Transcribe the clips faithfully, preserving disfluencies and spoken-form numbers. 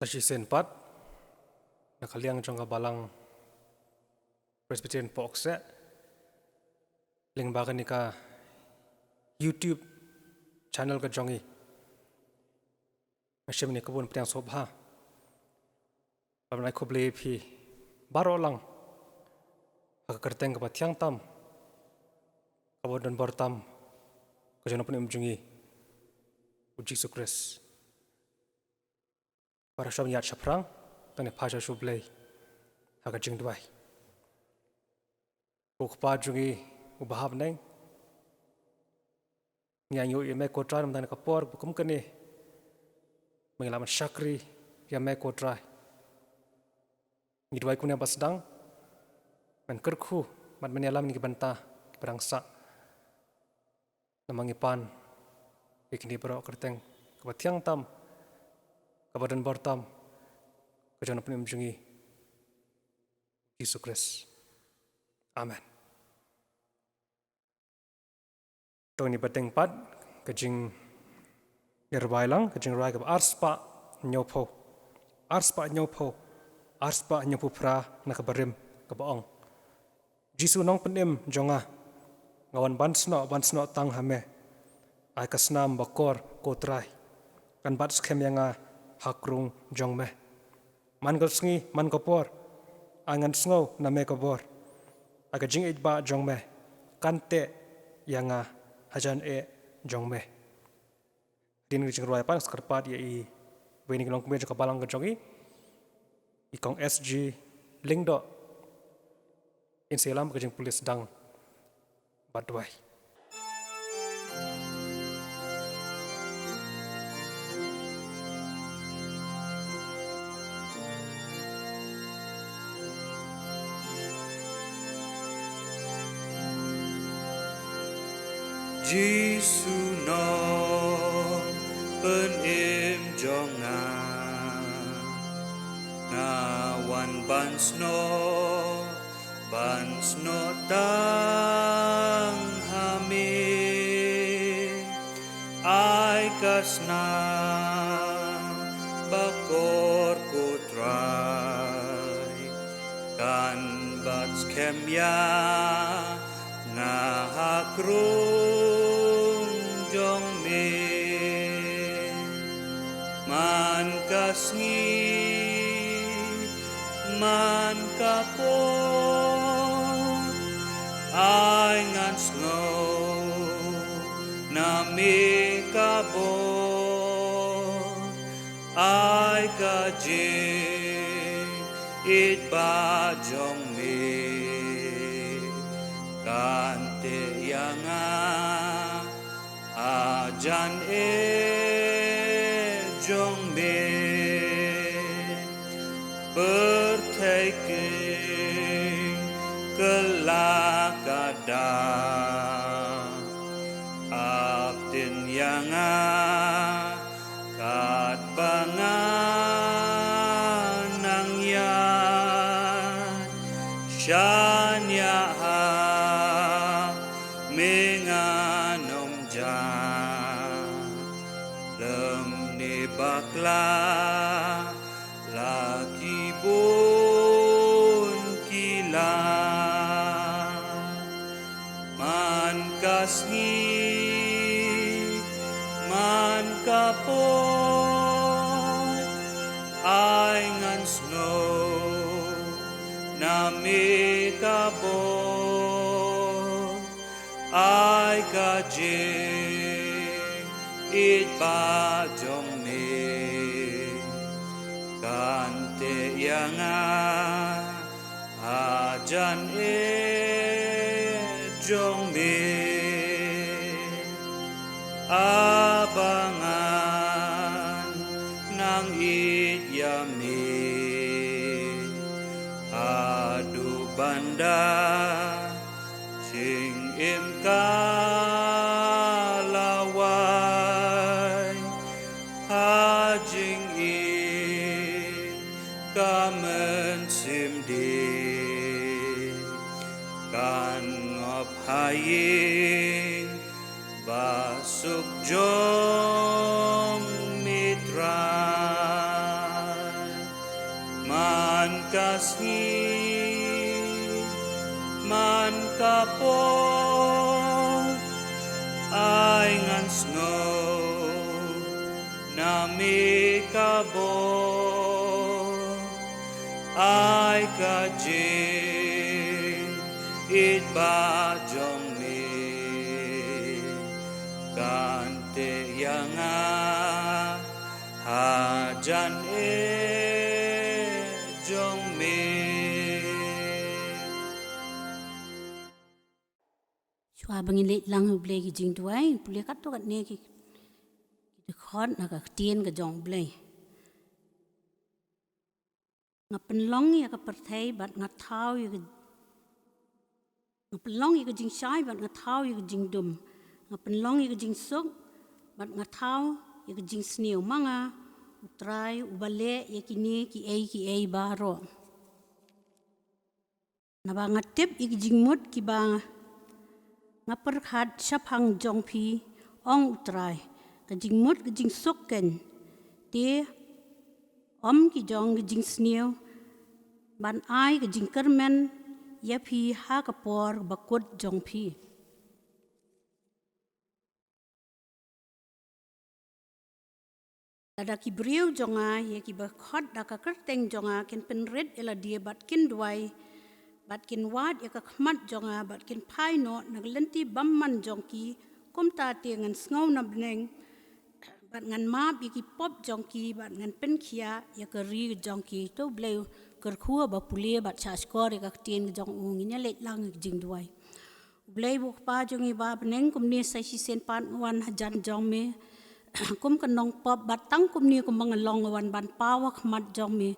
Sa shisien pat, na ka liang jong ka Balang Presbyterian Pohkseh, lyngba kane ka YouTube channel ka jong ngi, nga shim ïa kane ka bun pdiang sngewbha ban ai khublei ïa phi baroh lang ha ka kyrteng kaba thiang tam, kaba don bor tam ka jong u Nongpynim jong ngi, u Jisu Khrist. Para shong ïaid shaphrang, kane pha sha shu Blei ha ka jingduwai. Ko Kpa jong ngi uba ha bneng, ngi ïa ïoh ïa me ko Trai, namar ka por ba kum kane ma ngi lah ban shakri ïa me ko Trai. Ngi duwai kumne ba sdang men kyrkhu, bad men ïalam ïa ki bynta kiba dang sah. Namar ngi pan ïa kine baroh ha ka kyrteng kaba thiang tam, kaba don bor tam ka jong u Nongpynim jong ngi, Jisu Khrist. Amen. To ngin ïa bteng pat ka jingïarwai lang, ka jingrwai kaba arspah hynñiewphew, arspah hynñiewphew, arspah hynñiewphew phra na kaba rim, kaba ong: Jisu Nongpynim jong nga, nga wan ban snoh, ban snoh tang ha me. Ai ka snam bakor ko Trai, kan bat skhem ïa nga ha ka rung jong me. Man ka sngi, man ka por, ai ngan sngew na me ka bor. Ai ka jingïeit ba jong me kan teh ïa nga hajan eh jong me. Hadien ka jingrwai pat, sa kyrpad ïa i wei na ki longkmie jong ka Balang ka jong ngi, i Kong S G Lyngdoh, in sa ïalam ka jingpule sdang bad duwai. Jisu Nongpynim jong nga, nga wan ban snoh, ban snoh tang ha me. Ai ka snam bakor ko Trai, kan bat skhem ïa nga ha ka rung jong me. Man ka sngi, man ka por, ai ngan sngew na me ka bor. Ai ka jingïeit ba jong me kan teh ïa nga hajan eh jong me. Pyrthei king kylla ka dak, ap tin ïa nga katba nga nang ïaid. Shaniah ha me ngan ym jah, lymne bakla la ki bun ki lad. Man ka sngi, man ka por, ai ngan sngew na me ka bor. Ai ka jingïeit ba jong me kan teh ïa nga hajan eh jong me. Haba ngan nang ïeit ïa me haduh ban da jingim ka la wai, ha jingim ka mynsiem dei kan ngop ha ïing ba suk jong me Trai. Ka sngi man ka por, ai ngan sngew na me ka bor, ai ka jingïeit ba jong me kan teh ïa nga hajan eh jong me. Shuwa ba ngin leit lang ha U Blei ki jingduwai, pule katto katne ki, ki dkhot na ka ktien ka jong U Blei. Nga pynlong ïa ka pyrthei bad nga thaw ïa ka, nga pynlong ïa ka jingshai bad nga thaw ïa ka jingdum. Nga pynlong ïa ka jingsuk bad nga thaw ïa ka jingsniew. Ma nga, U Trai, uba leh ïa kine kiei kiei baroh. Naba nga tip ïa ki jingmut kiba nga pyrkhat shaphang jong phi, ong U Trai, ka jingmut ka jingsuk keiñ, te ym ki jong ka jingsniew, ban ai ka jingkyrmen ïa phi ha ka por ba kut jong phi. Lada ki briew jong nga, ïa kiba khot da ka kyrteng jong nga, kin pynrit ïa lade bad kin duwai, bad kin wad ïa ka khmat jong nga, bad kin phai noh na ka lynti bymman jong ki, kumta te ngan sngew na bneng bad ngan map ïa ki pop jong ki, bad ngan pynkhiah ïa ka ri jong ki. To U Blei u kyrkhu ba pule bad shahshkor ïa ka ktien ka jong u. Ngin ïa leit lang ïa ka jingduwai. U Blei u Kpa jong ngi ba ha bneng, kumne sa shisien pat nga wan hajan jong me kum ka nongpop, bad tang kumne kumba nga long nga wan ban paw ha khmat jong me.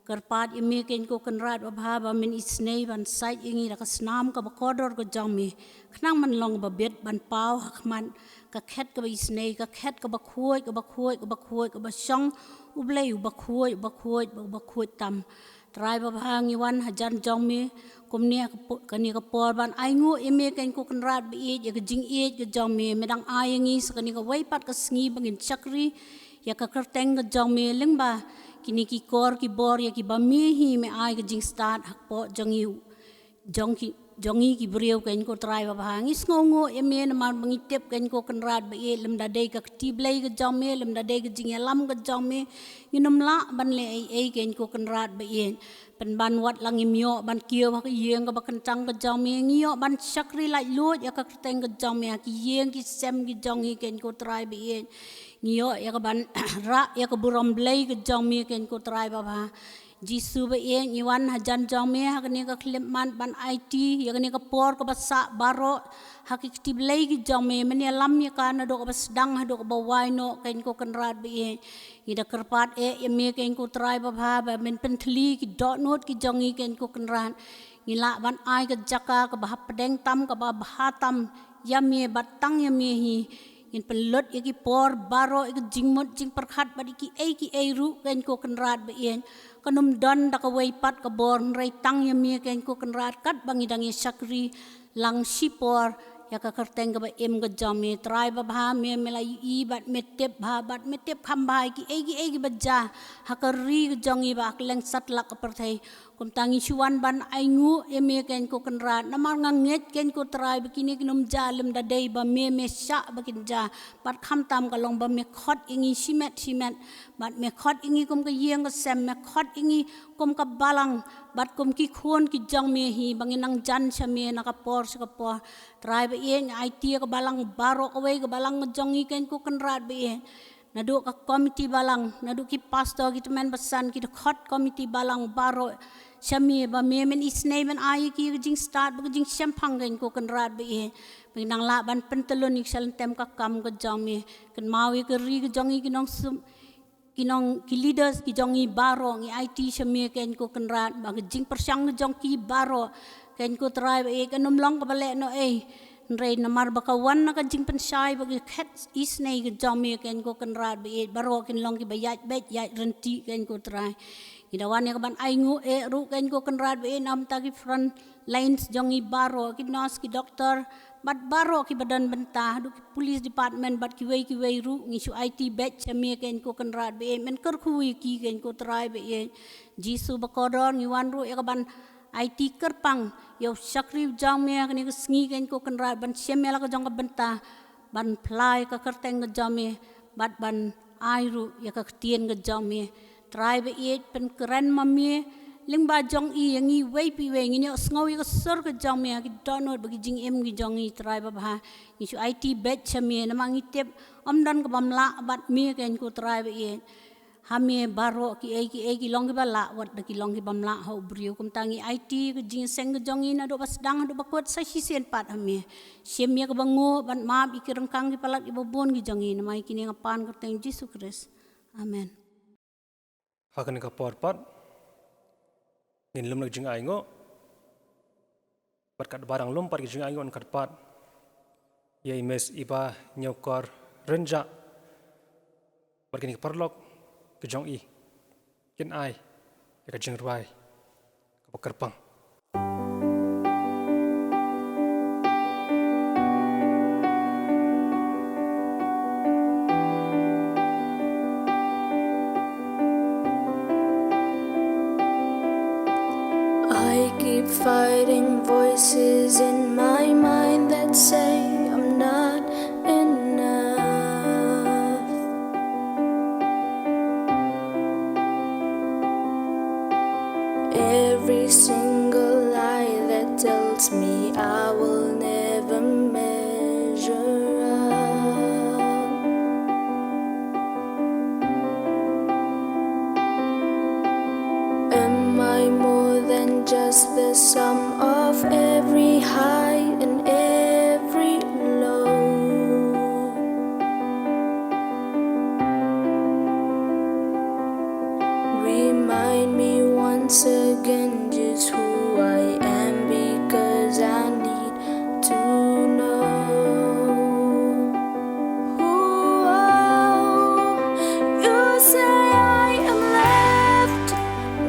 Kyrpad ïa me keiñ ko Kynrad babha ba men isynei ban sait ïa ngi da ka snam kaba kordor ka jong me, khnang ban long ba bit ban paw ha khmat ka khet kaba isynei, ka khet kaba khuid, kaba khuid, kaba khuid, kaba shong U Blei uba khuid, uba khuid, uba khuid tam. Trai babha, ngi wan hajan jong me kumne ha ka po-, kane ka por ban ainguh ïa me keiñ ko Kynrad baieit ïa ka jingïeit ka jong me. Me dang ai ïa ngi sa kane kawei pat ka sngi ba ngin shakri ïa ka kyrteng ka jong me, lyngba kine ki kor ki bor ïa kiba me hi me ai ka jingstad hapoh jong ngi, jong ki, jong ngi ki briew keiñ ko Trai babha. Ngi sngewnguh ïa me namar ba ngi tip keiñ ko Kynrad baieit, lymda dei ka kti Blei ka jong me, lymda dei ka jingïalam ka jong me, ngin ym lah ban leh ei ei keiñ ko Kynrad baieit. Pynban wat la ngim ïoh ban kiew ha ka ïing kaba kyntang ka jong me, ngi ïoh ban shakri laitluid ïa ka kyrteng ka jong me ha ki ïing ki sem ki jong ngi keiñ ko Trai baieit. Ngi ïoh ïa ka ban rah ïa ka burom Blei ka jong me keiñ ko Trai babha. Jisu baieit, ngi wan hajan jong me ha kane ka khyllipmat ban aiti ïa kane ka por kaba sah baroh ha ki kti Blei ki jong me. Men ïalam ïa ka naduh kaba sdang haduh kaba wai noh keiñ ko Kynrad baieit. Ngi da kyrpad eh ïa me keiñ ko Trai babha ba men pynthylli ki dohnud ki jong ngi keiñ ko Kynrad. Ngi lah ban ai ka jaka kaba hapdeng tam, kaba bha tam ïa me bad tang ïa me hi. Ngin pynlut ïa ki por baroh, ïa ki jingmut jingpyrkhat bad ïa kiei kiei ruh keiñ ko Kynrad baieit. Kan ym don da kawei pat ka bor, hynrei tang ïa me keiñ ko Kynrad katba ngi dang ïa shakri lang shipor ïa ka kyrteng kaba im ka jong me. Trai babha, me me la ïohi bad me tip bha bad me tip kham bha ïa kiei kiei kiba jia ha ka ri ka jong ngi bad ha kylleng satlak ka pyrthei. Kumta ngi shu wan ban ainguh ïa me keiñ ko Kynrad, namar nga ngeit keiñ ko Trai ba kine kin ym jia lymda dei ba me me shah ba kin jia. Bad khamtam ka long ba me khot ïa ngi shimet shimet, bad me khot ïa ngi kum ka ïing ka sem, me khot ïa ngi kum ka balang bad kum ki khun ki jong me hi, ba ngin nang jan sha me na ka por sha ka por. Trai baieit, ngi aiti ïa ka balang baroh, kawei ka balang ka jong ngi keiñ ko Kynrad baieit. Naduh ka komiti balang, naduh ki pastor, ki tymmen basan, ki dkhot komiti balang baroh, sha me ba me men isynei ban ai ïa ki ka jingstad bad ka jingshemphang keiñ ko Kynrad baieit. Ba ngin nang lah ban pyntyllun ïa ka shalynter ka kam ka jong me. Kynmaw ïa ka ri ka jong ngi, ki nongsum, ki nong, ki leaders ki jong ngi baroh, ngi aiti sha me keiñ ko Kynrad ba ka jingpyrshang ka jong ki baroh keiñ ko Trai baieit kan ym long kaba lehnohei, hynrei namar ba ka wan na ka jingpynshai bad ka khet isynei ka jong me keiñ ko Kynrad baieit, baroh kin long kiba ïaid beit ïaid ryntih keiñ ko Trai. Ngi da wan ïa ka ban ainguh eh ruh keiñ ko Kynrad baieit na bynta ki front lines jong ngi baroh, ki nurse, ki doktor, Bad baroh kiba don bynta, haduh ki police department, bad kiwei kiwei ruh, ngi shu aiti beit sha me keiñ ko Kynrad ba ïeit, men kyrkhu ïa ki keiñ ko Trai ba ïeit. Jisu ba kordor, ngi wan ruh ïa kaban aiti kyrpang ïa u shakri jong me ha kane ka sngi keiñ ko Kynrad, ban shem ïa la ka jong ka bynta, ban phla ïa ka kyrteng ka jong me, bad ban ai ruh ïa ka ktien ka jong me. Trai ba ïeit, pynkren ma me lyngba jong i ïa ngi iwei pa iwei, ngin ïohsngew ïa ka sur ka jong me ha ki dohnud bad ki jingim ki jong ngi Trai babha. Ngi shu aiti beit sha me namar ngi tip ym don ka bym lah bad me keiñ ko Trai ba ïeit. Ha me baroh kiei kiei ki long kiba lah, wat la ki long ki bym lah ha u briew. Kumta ngi aiti ka jingïaseng ka jong ngi naduh ba sdang haduh ba kut sa shisien pat ha me. Shem ïa kaba nguh bad map ïa ki ryngkang ki palat kiba bun ki jong ngi, namar ïa kine nga pan ha ka kyrteng Jisu Khrist. Amen. Ha kane ka por pat ngin lum la ka jingainguh. Bad katba dang lum pat ka jingainguh, katba pat ïa i Miss Iba Ñiewkor Rynjah bad kine ki paralok ki jong i kin ai ïa ka jingrwai kaba kyrpang. I keep fighting voices in my mind that say I'm not enough. Every single lie that tells me I will never measure up. Am I more than just the sum of every high and every low? Remind me once again just who I am, because I need to know. Who you say I am left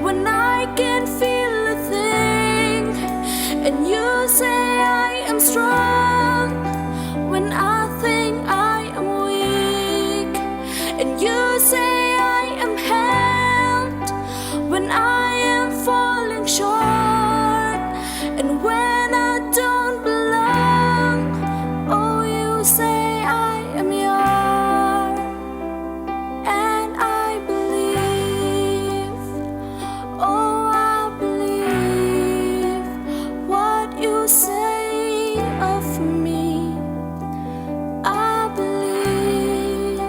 when I can't feel a thing, and you say I am strong when I think I am weak, and you say I am held when I am falling short, and when I don't belong, oh, you say I am yours. And I believe, oh, I believe what you say of me. I believe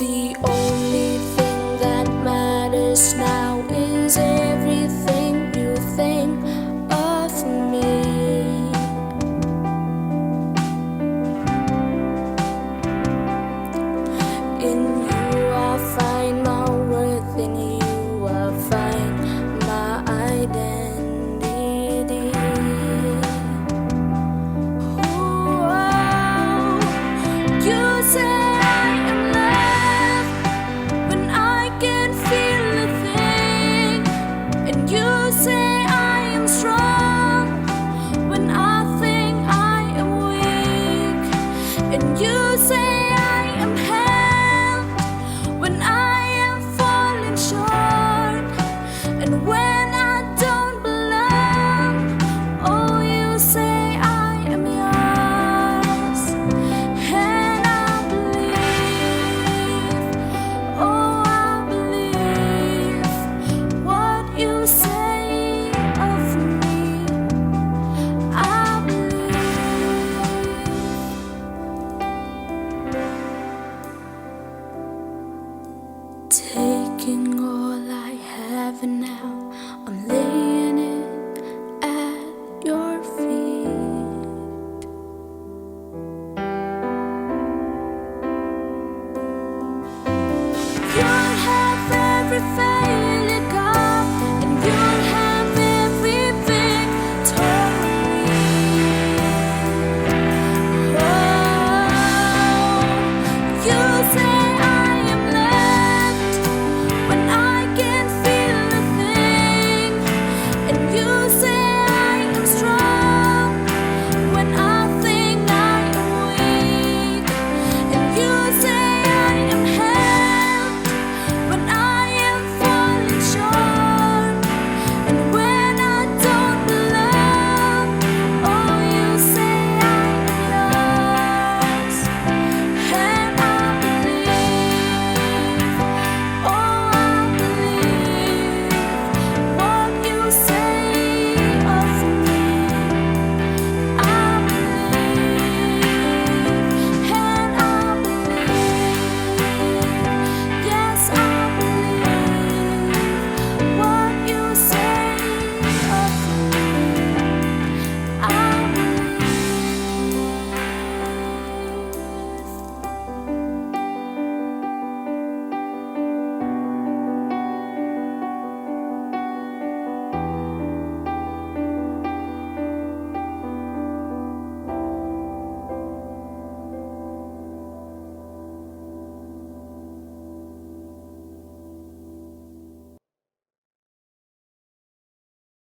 the only thing that matters now is everything you think of me. In you I find my worth, in you I find my identity. Ooh, you say I am loved when I can't feel a thing, and you say I am strong when I think I am weak, and you say I am held when I am falling short, and when I don't belong, oh, you say I am yours. And I believe, oh, I believe what you say of me. I believe. Taking all I have now, I'm laying it at your feet. You'll have every failure, God, and you'll have every victory. Oh, you say I am loved when I can't feel a thing.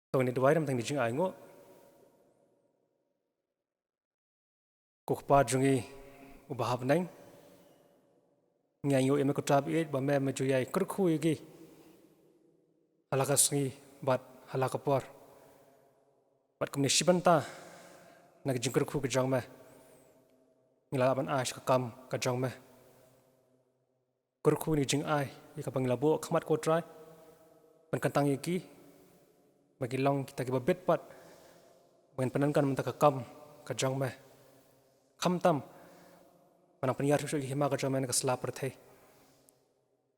To ngin duwai namar tang ïa ka jingainguh. Ko Kpa jong ngi uba ha bneng, ngi ainguh ïa me ko Trai ba ïeit ba me me ju ïai kyrkhu ïa ngi ha la ka sngi bad ha la ka por. Bad kumne shi bynta na ka jingkyrkhu ka jong me, ngi la lah ban ai sha ka kam ka jong me. Kyrkhu ïa ka jingai ïa kaba ngi la buh khmat ko Trai, ban kyntang ïa ki ba ki long kita kiba bit pat, ba ngin pyndonkam na ka bynta ka kam ka jong me, khamtam ban nang pynïar shuh shuh ïa ka hima ka jong me na ka sla pyrthei.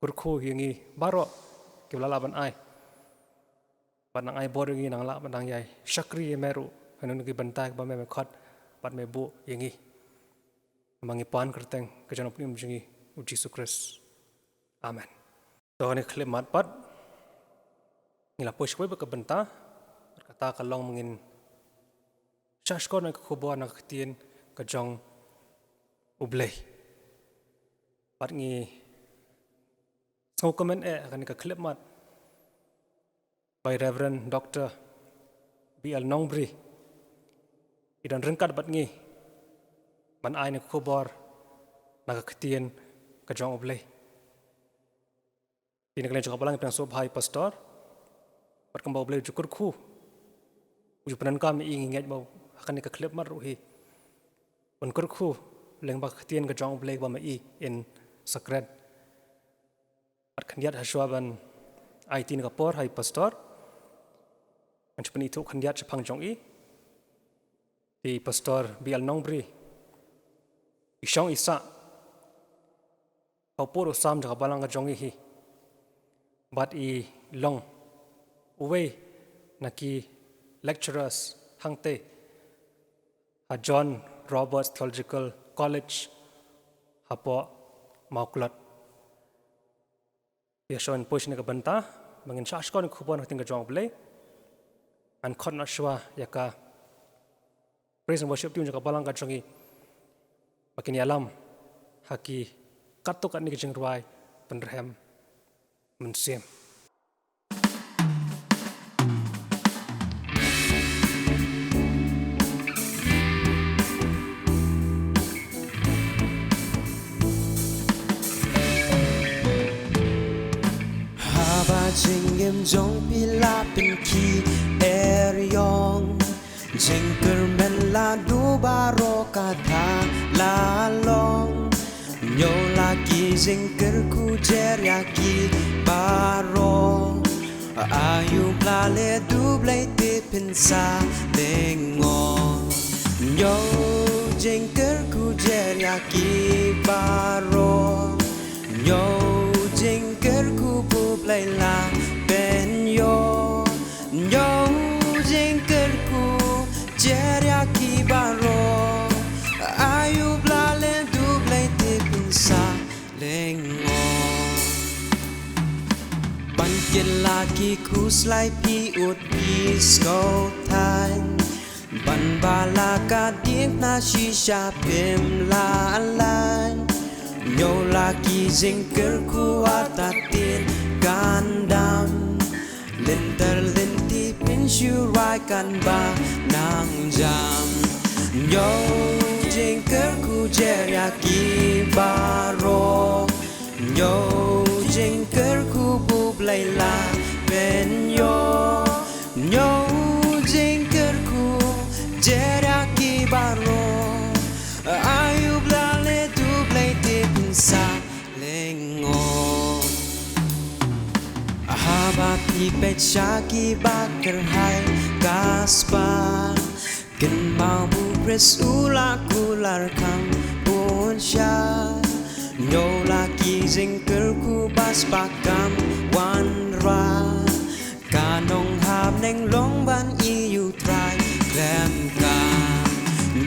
Kyrkhu ïa ngi baroh kiba la lah ban ai, bad nang ai bor ïa ngi, nang lah ban nang ïai shakri ïa me ruh ha kine ki bynta kiba me me khot bad me buh ïa ngi. Ma ngi pan kyrteng ka jong u Nongpynim jong ngi u Jisu Khrist. Amen. To ha kane ka khyllipmat pat ngi la poi sha kawei pat ka bynta, bad kata ka long ba ngin shah shkor na ka khubor na ka ktien ka jong U Blei. Bad ngi sngewkmen eh ha kane ka khyllipmat ba i Reverend Doctor B L Nongbri i don ryngkat bad ngi ban ai na ka khubor na ka ktien ka jong U Blei. Te na ka liang jong ka balang ngi pdiang sngewbha ïa i Pastor, bad kumba U Blei u ju kyrkhu, u ju pyndonkam ïa i, ngi ngeit ba ha kane ka khyllipmat ruh hi un kyrkhu lyngba ka ktien ka jong U Blei ba ma i in sa kren. Bad khyndiat ha shuwa ban aiti na ka por ha i Pastor, ngan sa pynithuh khyndiat shaphang jong i. Te i Pastor B L Nongbri i shong i sah ha u pud u sam jong ka balang ka jong ngi hi, bad i long uwei na ki lecturers hangtei ha John Roberts Theological College hapoh Mawklod. Ïa shuwa ngin poi sha kane ka bynta ba ngin shah shkor na ka khubor na ka ktien ka jong U Blei, ngan khot noh shuwa ïa ka praise and worship team jong ka balang ka jong ngi ba kin ïalam ha ki katto katne ki jingrwai pynrhem mynsiem. Haba jingim jong phi la pynkhih eriong, jingkyrmen la duh baroh katta la long. Ñiew la ki jingkyrkhu jer ïa ki baroh. Ayu Blei leh duh Blei te phin sa lyngngoh. Ñiew jingkyrkhu jer ïa ki baroh. Ñiew jingkyrkhu ba U Blei la pynïoh. Ñiew jingkyrkhu jer ïa ki baroh. Ayu Blei leh duh Blei te phin sa lyngngoh. Ban kit la ki khuslai phi ud phi sngewthuh. Ban ba la ka diengphna shisha phim lah lait. Ñiew la ki jingkyrkhu ha ktien kan dam. Lynter lynti pynshitom kan ba nang jam. Ñiew jingkyrkhu jer ïa ki baroh. Ñiew jingkyrkhu ba U Blei la pynïoh. Ñiew jingkyrkhu jer ïa ki baroh. Ayu Blei leh duh Blei te phin sa lyngngoh. Haba phi peit sha ki ba kyrhai ka spah. Kynmaw ba u Khrist u la kular kham bun sha. Ñiew la ki jingkyrkhu ba spah kam wanrah. Ka nonghap neng long ban ïohi U Trai khlem kam.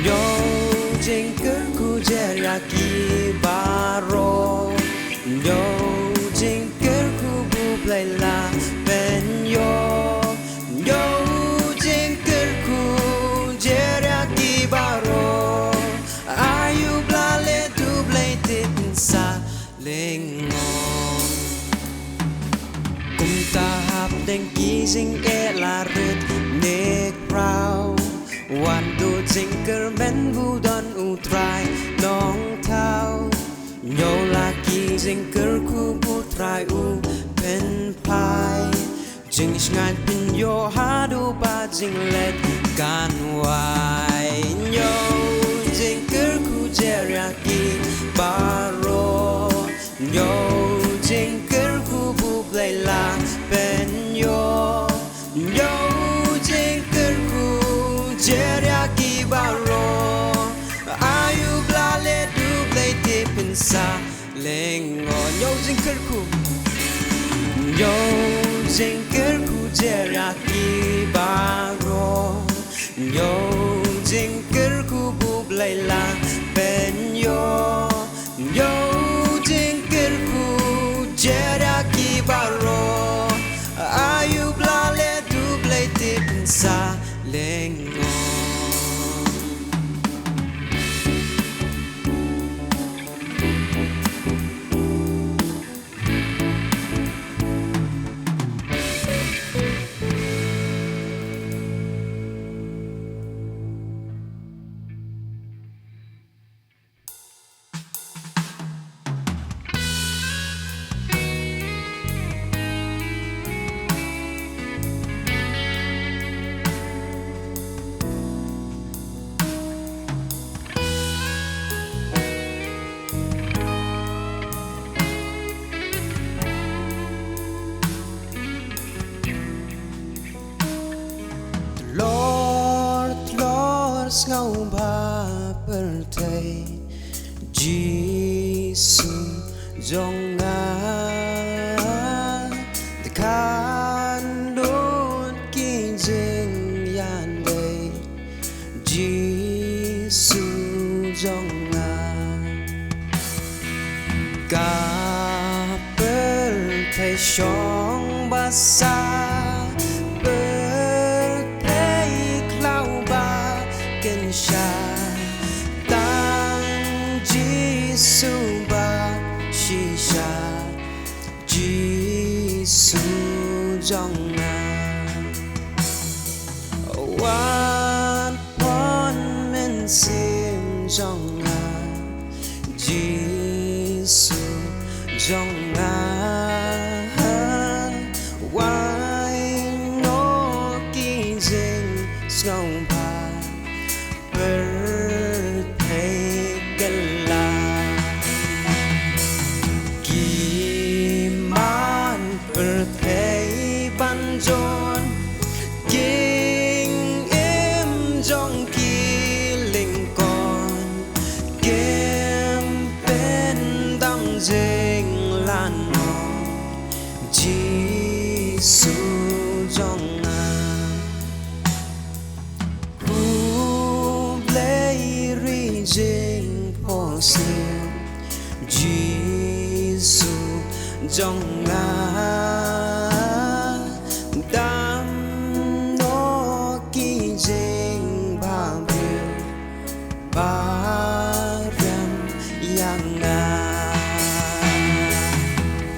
Ñiew jingkyrkhu jer ïa ki baroh. Ñiew jingkyrkhu ba U Blei la pynïoh. Ñiew jingkyrkhu jer ïa ki baroh. Ayu Blei leh duh Blei te phin sa lyngngoh. Kumta hapdeng ki jingeh la rit Jingkyrkhu ba U Trai u pynphai, jingsngewsih pynïoh haduh ba jingleit kan wai. Ñiew jingkyrkhu jia ki baroh, ñiew jingkyrkhu ba U Blei la pynïoh. Ñiew jingkyrkhu jia ki baroh, ai U Blei leh, U Blei te pynsa lyngngoh. Ñiew jingkyrkhu, ñiew jingkyrkhu jia ki baroh, ñiew jingkyrkhu ba U Blei la pynïoh. Ñiew jingkyrkhu jia ki baroh, ai U Blei leh, U Blei te pynsa lyngngoh. Tlot tlot sngewbha pyrthei, Jisu jong nga, te kan lut ki jingïadei, Jisu jong nga. Ka pyrthei shong ba sah, pyrthei khlaw ba kynsha, tang Jisu ba shisha, Jisu jong nga. Wat pon mynsiem jong nga, Jisu jong nga. Wat noh ki jingsngewbha pyrthei kylla. Ki man pyrthei ban jon, ki im jong ki lyngkot, kim pyndam jinglan noh, Jisu jong nga. Khublei ri jingphohsniew, Jisu jong nga. Dam noh ki jingbhabriew ba riam ïa nga.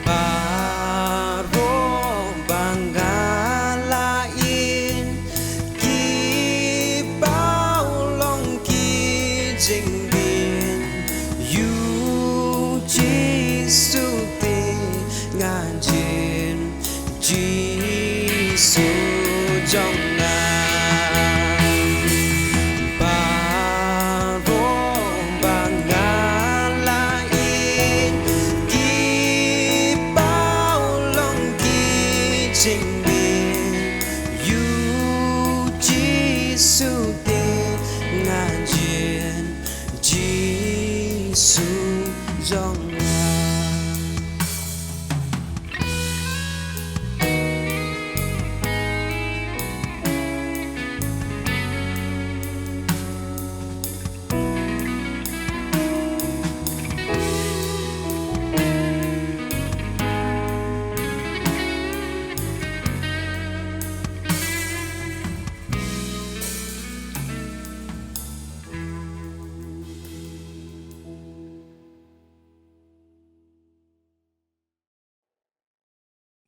Baroh ba nga la ïeit, ki paw long ki jingbit, ïa u Jisu te nga jied, Jisu jong nga. Baroh ba nga la ïeit, ki paw long ki jingbit, ïa u Jisu te nga jied, Jisu jong nga.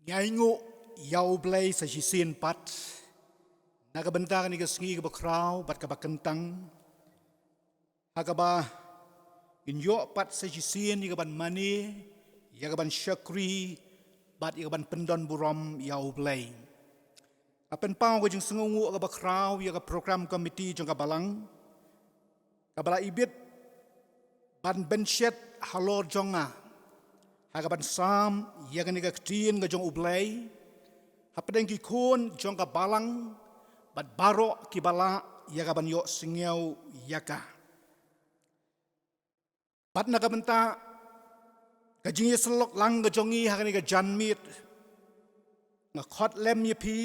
Ngi ainguh ïa U Blei sa shisien pat na ka bynta kane ka sngi kaba khraw bad kaba kyntang, ha kaba ngin ïoh pat sa shisien ïa kaban mane ïa ka ban shakri bad ïa ka ban pyndon burom ïa U Blei. Nga pynpaw ka jingsngewnguh kaba khraw ïa ka program committee jong ka balang kaba la ibit ban bynshet halor jong nga ha ka ban sam ïa kane ka ktien ka jong U Blei hapdeng ki khun jong ka balang bad baroh kiba lah ïa ka ban ïohsngew ïa ka. Bad na ka bynta ka jingïasyllok lang ka jong ngi ha kane ka janmiet, nga khot lem ïa phi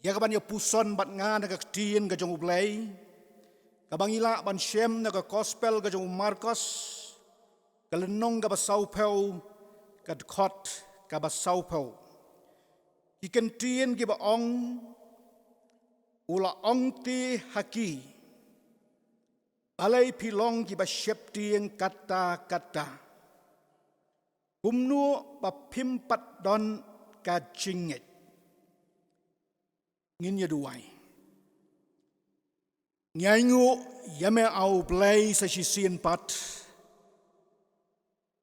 ïa ka ban ïa puson bad nga na ka ktien ka jong U Blei kaba ngi lah ban shem na ka gospel ka jong u Markos, ka lynnong kaba sawphew, ka dkhot kaba sawphew. Ki kyntien kiba ong, u la ong te ha ki, balei phi long kiba sheptieng katta katta? Kumno ba phim pat don ka jingngeit? Ngin ïa duwai. Ngi ainguh ïa me A U Blei sa shisien pat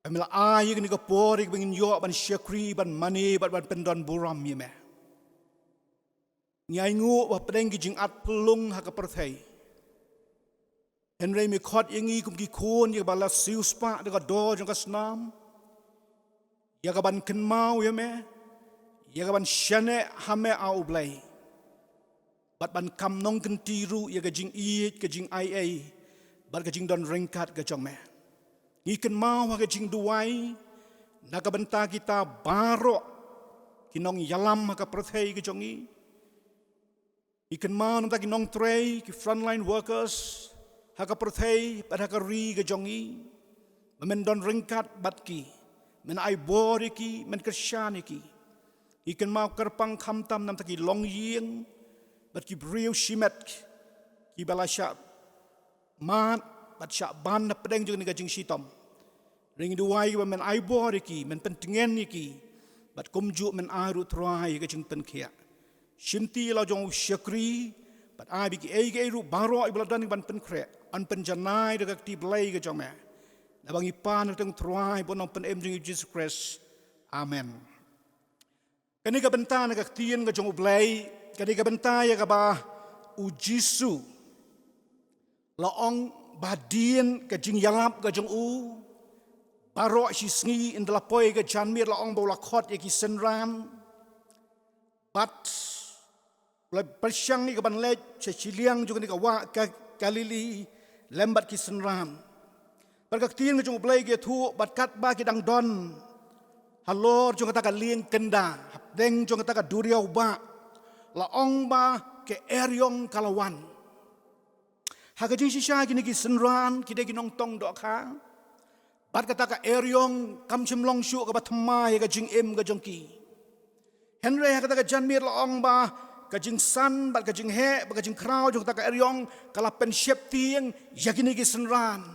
ba me la ai ïa kane ka por ïa kaba ngin ïoh ban shakri, ban mane bad ban pyndon burom ïa me. Ngi ainguh ba hapdeng ki jingatphyllung ha ka pyrthei, hynrei me khot ïa ngi kum ki khun ïa kaba la siewspah da ka dor jong ka snam ïa ka ban kynmaw ïa me, ïa ka ban shaniah ha me A U Blei, bad ban kam nongkynti ruh ïa ka jingïeit, ka jingaiei bad ka jingdon ryngkat ka jong me. Ngi kynmaw ha ka jingduwai na ka bynta kita baroh ki nongïalam ha ka pyrthei ka jong ngi. Ngi kynmaw na ka bynta ki nongtrei, ki frontline workers ha ka pyrthei bad ha ka ri ka jong ngi, ba men don ryngkat bad ki, men ai bor ïa ki, men kyrshan ïa ki. Ngi kynmaw kyrpang khamtam na ka bynta ki longïing bad ki briew shimet kiba la shah mad bad shah ban hapdeng jong kane ka jingshitom. Hynrei ngi duwai ba men ai bor ïa ki, men pyntngen ïa ki, bad kumjuh men ai ruh, Trai, ïa ka jingpynkhiah. Shimti la jong u shakri bad ai ba kiei kiei ruh baroh kiba la don ïa ka ban pynkhreh yn pynjanai da ka kti blei ka jong me. Naba ngi pan ha ka kyrteng Trai bad u Nongpynim jong ngi U Jisu Khrist. Amen. Kane ka bynta na ka ktien ka jong U Blei, kane ka bynta ïa kaba U Jisu la ong ba hadien ka jingïalap ka jong u, baroh shisngi ynda la poi ka janmiet, la ong ba u la khot ïa ki synran. Bad u la pyrshang ïa ka ban leit sha shiliang jong kane ka wah ka Galili lem bad ki synran. Bad ka ktien ka jong U Blei ka ïathuh, bad katba ki dang don halor jong kata ka lieng kynda, hapdeng jong kata ka duriaw bah, la ong ba ka eriong ka la wan. Ha ka jingshisha kine ki synran ki dei ki nongtong dohkha, bad kata ka eriong kam shym long shuh kaba thymmai ha ka jingim ka jong ki. Hynrei ha kata ka janmiet la ong ba ka jingsan bad ka jingheh bad ka jingkhraw jong kata ka eriong ka la pynsheptieng ïa kine ki synran.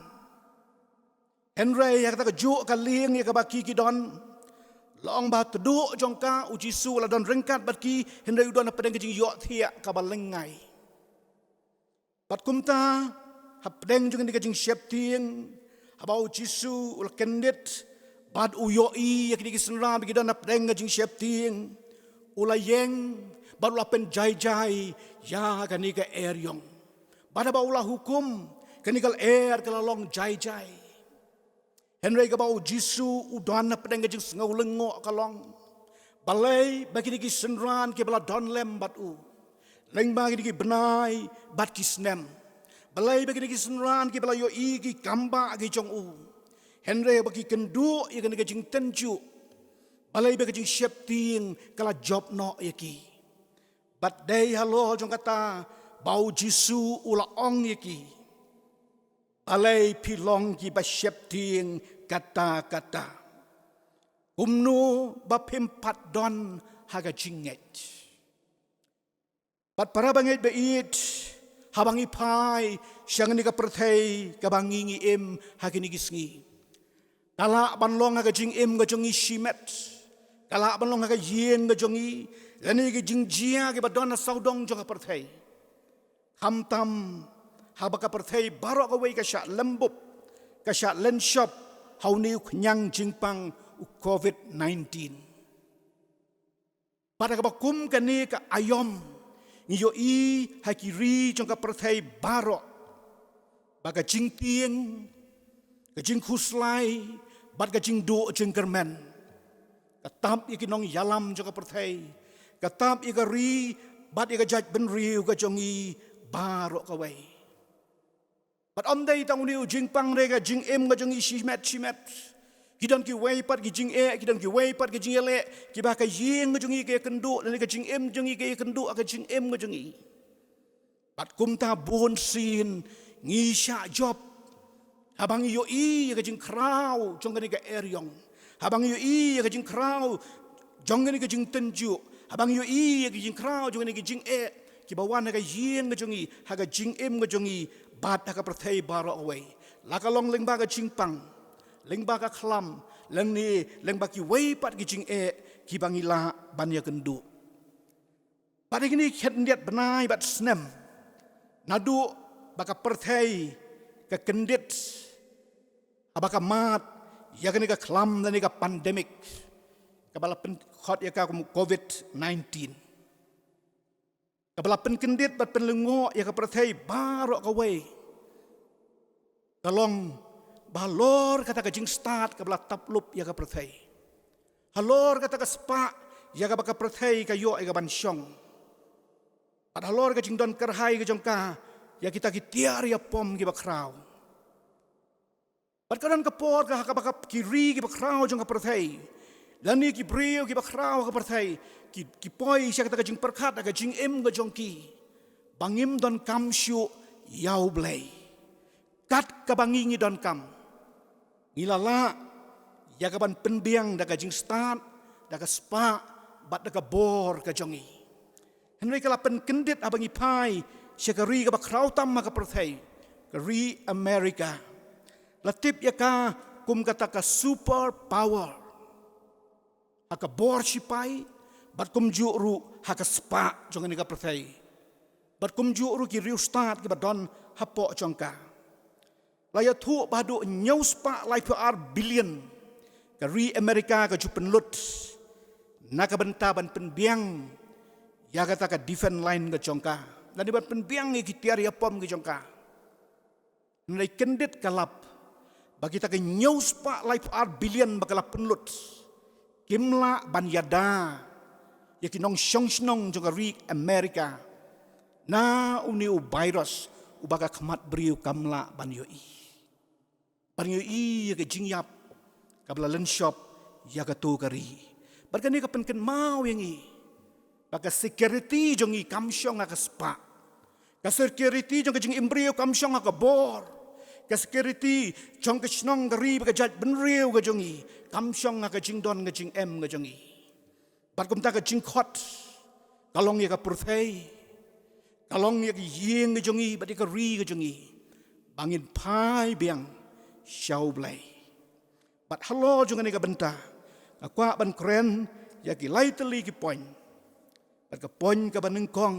Hynrei ha kata kajuh ka lieng ïa kaba ki ki don, la ong ba tduh jong ka U Jisu u la don ryngkat bad ki, hynrei u don hapdeng ka jingïohthiah kaba lyngngai. Bad kumta, hapdeng jong kane ka jingsheptieng, haba U Jisu u la kyndit bad u ïohi ïa kine ki synran ba ki don hapdeng ka jingsheptieng, u la ïeng bad u la pynjaijai ïa kane ka eriong. Bad haba u la hukum, kane ka lyer ka la long jaijai. Hynrei kaba U Jisu u don hapdeng ka jingsngew lyngngoh ka long, balei ba kine ki synran kiba la don lem bad u lyngba kine ki bnai bad ki snem? Balei ba kine ki synran kiba la ïohi ki kam bah ki jong u, hynrei ba ki kynduh ïa kane ka jingtynjuh? Balei ba ka jingsheptieng ka la jop noh ïa ki? Bad dei halor jong kata ba U Jisu u la ong ïa ki, balei phi long kiba sheptieng katta katta? Kumno ba phim pat don ha ka jingngeit? Bad para bangeit ba ïeit, haba ngi phai sha kane ka pyrthei kaba ngi ngi im ha kine ki sngi, ka lah ban long ha ka jingim ka jong ngi shimet, ka lah ban long ha ka ïing ka jong ngi, lane ka jingjia kiba don ha sawdong jong ka pyrthei. Khamtam haba ka pyrthei baroh kawei ka shah lymbup, ka shah lynshop ha une u khñiang jingpang u COVID nineteen. Bad ha kaba kum kane ka aïom, ngi ïohi ha ki ri jong ka pyrthei baroh ba ka jingtieng, ka jingkhuslai bad ka jingduh jingkyrmen ka tap ïa ki nongïalam jong ka pyrthei, ka tap ïa ka ri bad ïa ka jaitbynriew ka jong ngi baroh kawei. Bad ym dei tang une u jingpang, hynrei ka jingim ka jong ngi shimet shimet. Ki don kiwei pat ki jingeh, ki don kiwei pat ki jingïaleh kiba ka ïing ka jong ngi ka ïakynduh, lane ka jingim jong ngi ka ïakynduh ha ka jingim ka jong ngi. Bad kumta bun sien ngi shah jop haba ngi ïohi ïa ka jingkhraw jong kane ka eriong, haba ngi ïohi ïa ka jingkhraw jong kane ka jingtynjuh, haba ngi ïohi ïa ka jingkhraw jong kane ka jingeh kiba wan ha ka ïing ka jong ngi, ha ka jingim ka jong ngi bad ha ka pyrthei baroh kawei. La ka long lyngba ka jingpang, lyngba ka khlam, lane lyngba kiwei pat ki jingeh kiba ngi lah ban ïakynduh. Bad ha kine ki khyndiat bnai bad snem, naduh ba ka pyrthei ka kyndit haba ka mad ïa kane ka khlam lane ka pandemic kaba la pynkhot ïa ka kum COVID nineteen, kaba la pynkyndit bad pynlyngngoh ïa ka pyrthei baroh kawei, ka long ba halor kata ka jingstad kaba la tap lup ïa ka pyrthei, halor kata ka spah ïa kaba ka pyrthei ka ïoh ïa ka ban shong, bad halor ka jingdon kyrhai ka jong ka ïa kita ki tiar ïapom kiba khraw. Bad ka don ka por ka ha kaba ka, ki ri kiba khraw jong ka pyrthei, lane ki briew kiba khraw ha ka pyrthei, ki, ki poi sha kata ka jingpyrkhat ha ka jingim ka jong ki ba ngim donkam shuh ïa U Blei. Kat kaba ngi ngi donkam, ngi la lah ïa ka ban pynbiang da ka jingstad, da ka spah bad da ka bor ka jong ngi. Hynrei ka la pynkyndit haba ngi phai sha ka ri kaba khraw tam ha ka pyrthei, ka ri America. La tip ïa ka kum kata ka super power ha ka bor shipai, bad kumjuh ruh ha ka spah jong kane ka pyrthei, bad kumjuh ruh ki riewstad kiba don hapoh jong ka. La ïathuh ba haduh hynñiew spah laiphew ar billion ka ri America ka ju pynlut na ka bynta ban pynbiang ïa kata ka defense line ka jong ka, lane ban pynbiang ïa ki tiar ïapom ki jong ka. Hynrei kyndit ka lap ba kita ki hynñiew spah laiphew ar billion ba ka la pynlut kim lah ban ïada ïa ki nongshong shnong jong ka ri America na une u virus uba ka khmat briew kam lah ban ïohi. Ban ïohi ïa ka jingïap kaba la lynshop ïa kato ka ri. Bad kane ka pynkynmaw ïa ngi ba ka security jong ngi kam shong ha ka spah. Ka security jong ka jingim briew kam shong ha ka bor. Ka security jong ka shnong ka ri bad ka jaitbynriew ka jong ngi kam shong ha ka jingdon ka jingem ka jong ngi. Bad kumta ka jingkhot ka long ïa ka pyrthei, ka long ïa ka ïing ka jong ngi bad ïa ka ri ka jong ngi ba ngin phai biang sha U Blei. Bad halor jong kane ka bynta nga kwah ban kren ïa ki lai tylli ki point. Bad ka point kaba nyngkong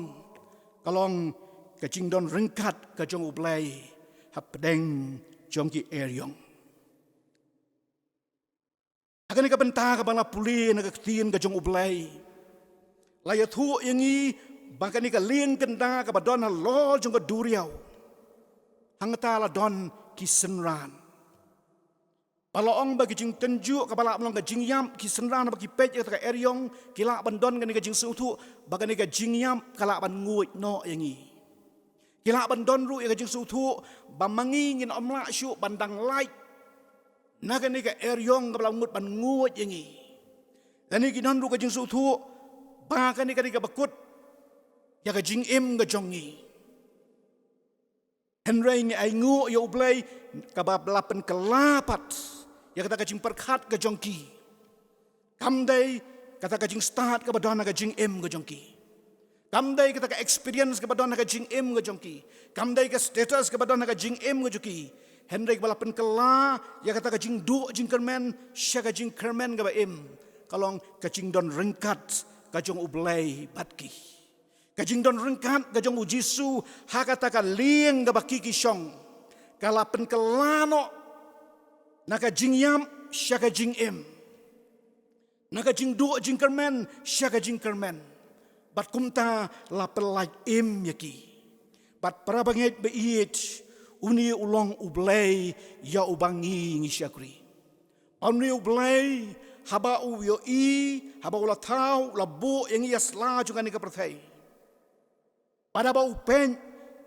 ka long ka jingdon ryngkat ka jong U Blei hapdeng jong ki eriong. Ha kane ka bynta kaba nga la pule na ka ktien ka jong U Blei, la ïathuh ïa ngi ba kane ka lieng kynda kaba don halor jong ka duriaw, hangta la don ki synran. Ba la ong ba ki jingtynjuh kaba lah ban long ka jingïap, ki synran ba ki peit ïa kata ka eriong ki lah ban don kane ka jingsngewthuh ba kane ka jingïap ka lah ban nguid noh ïa ngi. Ki lah ban don ruh ïa ka jingsngewthuh ba ma ngi ngin ym lah shuh ban dang lait na kane ka eriong kaba la mut ban nguid ïa ngi. Lane ki don ruh ka jingsngewthuh ba kane ka dei kaba kut ïa ka jingim ka jong ngi. Hynrei ngi ainguh ïa U Blei kaba la pynkylla pat ïa kata ka jingpyrkhat ka jong ki. Kam dei kata ka jingstad kaba don ha ka jingim ka jong ki. Kam dei kata ka experience kaba don ha ka jingim ka jong ki. Kam dei ka status kaba don ha ka jingim ka jong ki. Hynrei kaba la pynkylla ïa kata ka jingduh jingkyrmen sha ka jingkyrmen kaba im, ka long ka jingdon ryngkat ka jong U Blei bad ki. Ka jingdon ryngkat ka jong U Jisu ha kata ka lieng kaba ki ki shong ka la pynkylla noh na ka jingïap sha ka jingim. na ka jingduh jingkyrmen sha ka jingkyrmen, bad kumta la pyllait im ïa ki. Bad para bangeit ba ïeit, une u long U Blei ïa uba ngi ngi shakri. Bad une U Blei, haba u ïohi, haba u la thaw, u la buh ïa ngi ïa sla jong kane ka pyrthei, bad haba u peit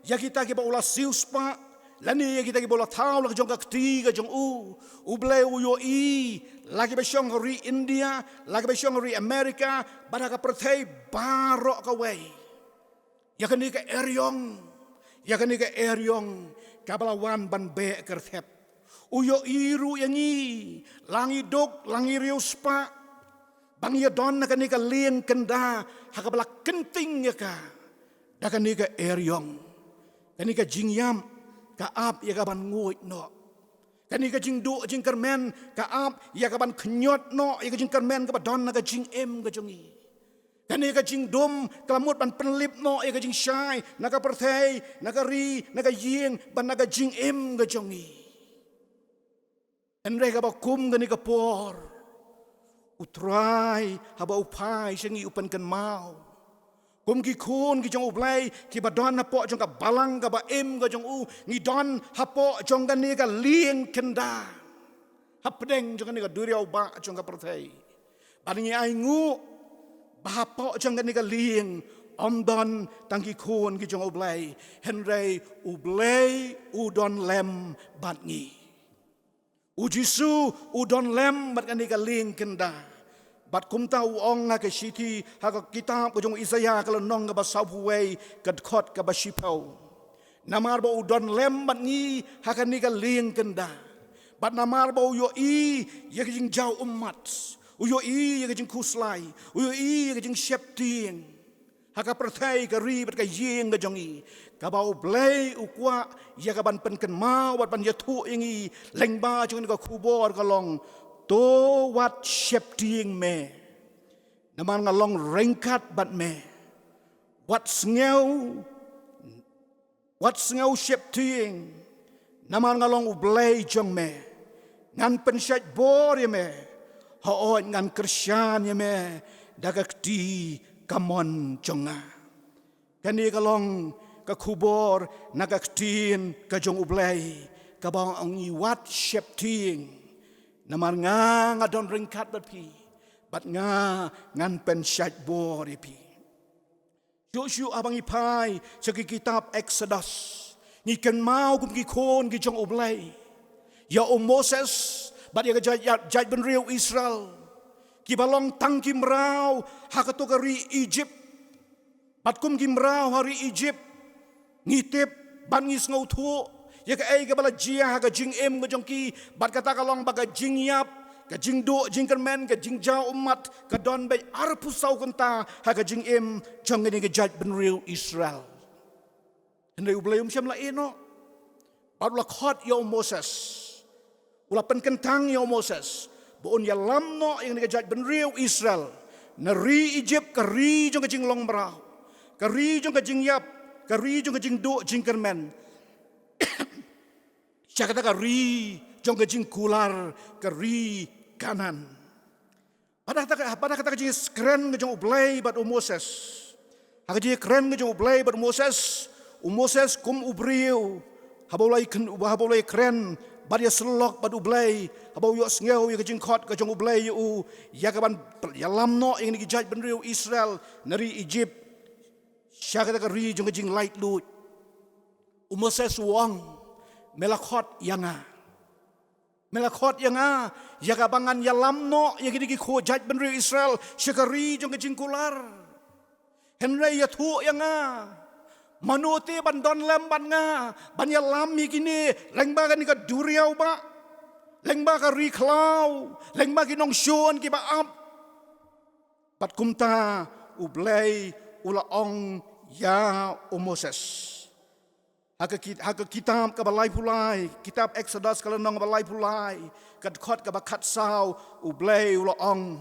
ïa kita kiba u la siewspah, lane ïa kita kiba u la thaw la ka jong ka kti ka jong u, U Blei u ïohi la kiba shong ha ri India, la kiba shong ha ri America, bad ha ka pyrthei baroh kawei. Ïa kane ka eriong, ïa kane ka eriong kaba la wan ban beh kyrthep. U ïohi ruh ïa ngi, la ngi duk, la ngi riewspah, ba ngi ïadon ha kane ka lieng kynda ha kaba la kynting ïa ka da kane ka eriong. Kane ka jingïap ka ap ïa ka ban nguid noh. Kane ka jingduh jingkyrmen ka ap ïa ka ban khñiot noh ïa ka jingkyrmen kaba don ha ka jingim ka jong ngi. Kane ka jingdum ka la mut ban pynlip noh ïa ka jingshai na ka pyrthei, na ka ri, na ka ïing, bad na ka jingim ka jong ngi. Hynrei kaba kum kane ka por, U Trai haba u phai sha ngi u pynkynmaw. Kum ki khun ki jong U Blei kiba don hapoh jong ka balang kaba im ka jong u, ngi don hapoh jong kane ka lieng kynda, hapdeng jong kane ka duriaw bah jong ka pyrthei. Bad ngi ainguh ba hapoh jong kane ka lieng ym don tang ki khun ki jong U Blei, hynrei U Blei u don lem bad ngi. U Jisu u don lem bad kane ka lieng kynda. Bad kumta u ong ha ka shithi, ha ka kitab ka jong u Isaïah ka lynnong kaba sawphew wei, ka dkhot kaba shiphew. Namar ba u don lem bad ngi ha kane ka lieng kynda, bad namar ba u ïohi ïa ka jingjaw ummat, u ïohi ïa ka jingkhuslai, u ïohi ïa ka jingsheptieng ha ka pyrthei, ka ri bad ka ïing ka jong ngi, kaba U Blei u kwah ïa ka ban pynkynmaw bad ban ïathuh ïa ngi lyngba jong kane ka khubor ka long: To wat sheptieng me, namar nga long ryngkat bad me. Wat sngew, wat sngew sheptieng, namar nga long U Blei jong me. Ngan pynshait bor ïa me, hooid, ngan kyrshan ïa me da ka kti kamon jong nga. Kane ka long ka khubor na ka ktien ka jong U Blei, kaba ong ïa ngi wat sheptieng, namar nga, nga don ryngkat bad phi, bad nga, ngan pynshait bor ïa phi. Shuh shuh haba ngi phai sha ki kitab Exodus, ngi kynmaw kum ki khun ki jong U Blei, ïa u Moses bad ïa ka jait, jait, jaitbynriew Israel, kiba long tang ki mraw ha kato ka ri Egypt. Bad kum ki mraw ha ri Egypt, ngi tip bad ngi sngewthuh ïa kaei kaba la jia ha ka jingim ka jong ki, bad kata ka long ba ka jingïap, ka jingduh jingkyrmen, ka jingjaw ummat ka don beit arphew saw kynta ha ka jingim jong kane ka jaitbynriew Israel. Hynrei U Blei um shym la ïeh noh, bad u la khot ïa u Moses. U la pynkyntang ïa u Moses ba un ïalam noh ïa kane ka jaitbynriew Israel na ri Egypt, ka ri jong ka jinglong mraw, ka ri jong ka jingïap, ka ri jong ka jingduh jingkyrmen, sha kata ka ri jong ka jingkular, ka ri Kanaan. Bad ha kata ka, bad ha kata ka jingïakren ka jong U Blei bad u Moses, ha ka jingïakren ka jong U Blei bad u Moses, u Moses kum u briew, haba u la ïakren, haba u la ïakren bad ïasyllok bad U Blei, haba u ïohsngew ïa ka jingkhot ka jong U Blei ïa u, ïa ka ban ïalam noh ïa kine ki jaitbynriew Israel na ri Egypt sha kata ka ri jong ka jinglaitluid, u Moses u ong: Me la khot ïa nga, me la khot ïa nga ïa kaba ngan ïalam noh ïa kine ki khun jaitbynriew Israel sha ka ri jong ka jingkular. Hynrei ïathuh ïa nga, mano te ban don lem bad nga ban ïalam ïa kine lyngba kane ka duriaw bah, lyngba ka ri khlaw, lyngba ki nongshun kiba ap? Bad kumta U Blei u la ong ïa u Moses. Ha ka ki-, ha ka kitab kaba laiphew lai, kitab Exodus ka lynnong kaba laiphew lai, ka dkhot kaba khatsaw, U Blei u la ong: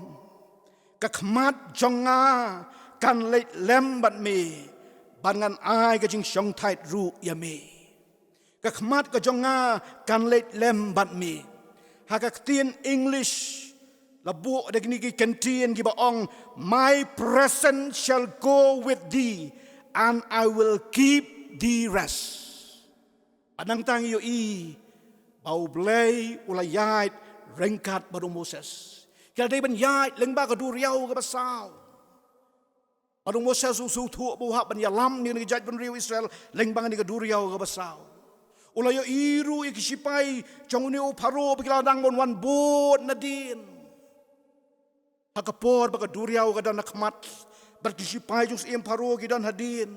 Ka khmat jong nga kan leit lem bad me, bad ngan ai ka jingshongthait ruh ïa me. Ka khmat ka jong nga kan leit lem bad me. Ha ka ktien English La buh da kine ki kyntien kiba ong, "My presence shall go with thee, and I will keep thee rest." Bad nangta ngi ïohi ba U Blei u la ïaid ryngkat bad u Moses. Ki la dei ban ïaid lyngba ka duriaw kaba saw. Bad u Moses u sngewthuh ba u hap ban ïalam ïa kane ka jaitbynriew Israel lyngba kane ka duriaw kaba saw. U la ïohi ruh ïa ki shipai jong une u Pharaoh ba ki la dang ban wan bud nadien. Ha ka por ba ka duriaw ka don ha khmat bad ki shipai jong u syiem Pharaoh ki don hadien.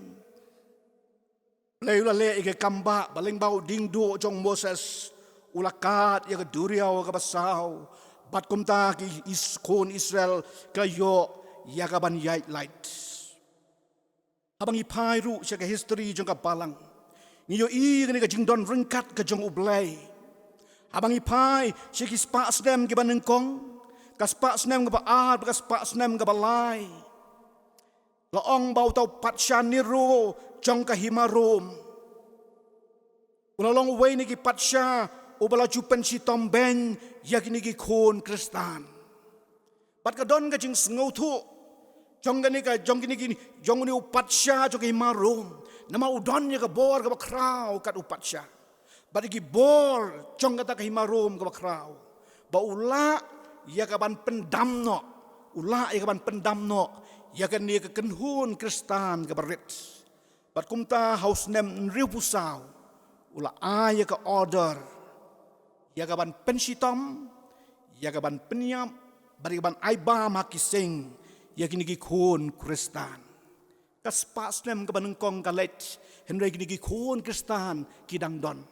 U Blei u la leh ïa ka kam ba, ba lyngba u diengduh jong u Moses u la kad ïa ka duriaw kaba saw. Bad kumta ki Is-, khun Israel ki la ïoh ïa ka ban ïaid lait. Haba ngi phai ruh sha ka history jong ka Balang, ngi ïohi kane ka jingdon ryngkat ka jong U Blei. Haba ngi phai sha ki spah snem kiba nyngkong, ka spah snem kaba ar bad ka spah snem kaba lai, la ong ba uta u patsha Nero jong ka hima Rom u la long uwei na ki patsha uba la ju pynshitom beiñ ïa kine ki khun Khristan. Bad ka don ka jingsngewthuh jong kane ka, jong kine ki, jong une u patsha jong ka hima Rom. Namar u don ïa ka bor kaba khraw kat u patsha. Bad ïa ki bor jong kata ka hima Rom kaba khraw, ba u lah ïa ka ban pyndam noh, u lah ïa ka ban pyndam noh ïa kane ka kynhun Khristan kaba rit. Bad kumta ha u snem hynriewphew saw u la ai ïa ka order ïa ka ban pynshitom, ïa ka ban pynïap, bad ïa ka ban ai bam ha ki sing ïa kine ki khun Khristan. Ka spah snem kaba nyngkong ka leit, hynrei kine ki khun Khristan ki dang don.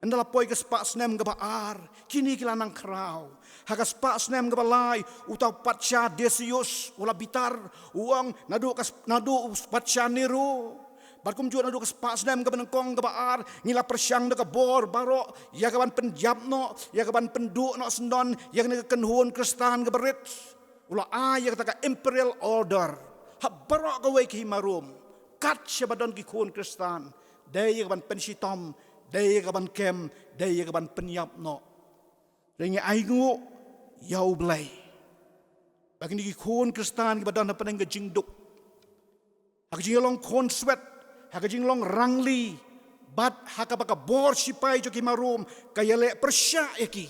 Ynda la poi ka spah snem kaba ar, kine ki la nang khraw. Ha ka spah snem kaba lai, uta u patsha Decius u la bitar, u ong, naduh ka sp-, naduh u patsha Nero, bad kumjuh naduh ka spah snem kaba nyngkong kaba ar, ngi la pyrshang da ka bor baroh ïa ka ban pynïap noh, ïa ka ban pynduh noh syndon ïa kane ka kynhun Khristan kaba rit. U la ai ïa kata ka imperial order ha baroh kawei ka hima Rom, kat shaba don ki khun Khristan, dei ïa ka ban pynshitom, dei ïa ka ban kem, dei ïa ka ban pynïap noh. Hynrei ngi ainguh ïa U Blei ba kine ki khun Khristan kiba don hapdeng ka jingduk, ha ka jinglong khunswet, ha ka jinglong rangli, bad ha kaba ka bor shipai jong ka hima Rom ka ïaleh pyrshah ïa ki,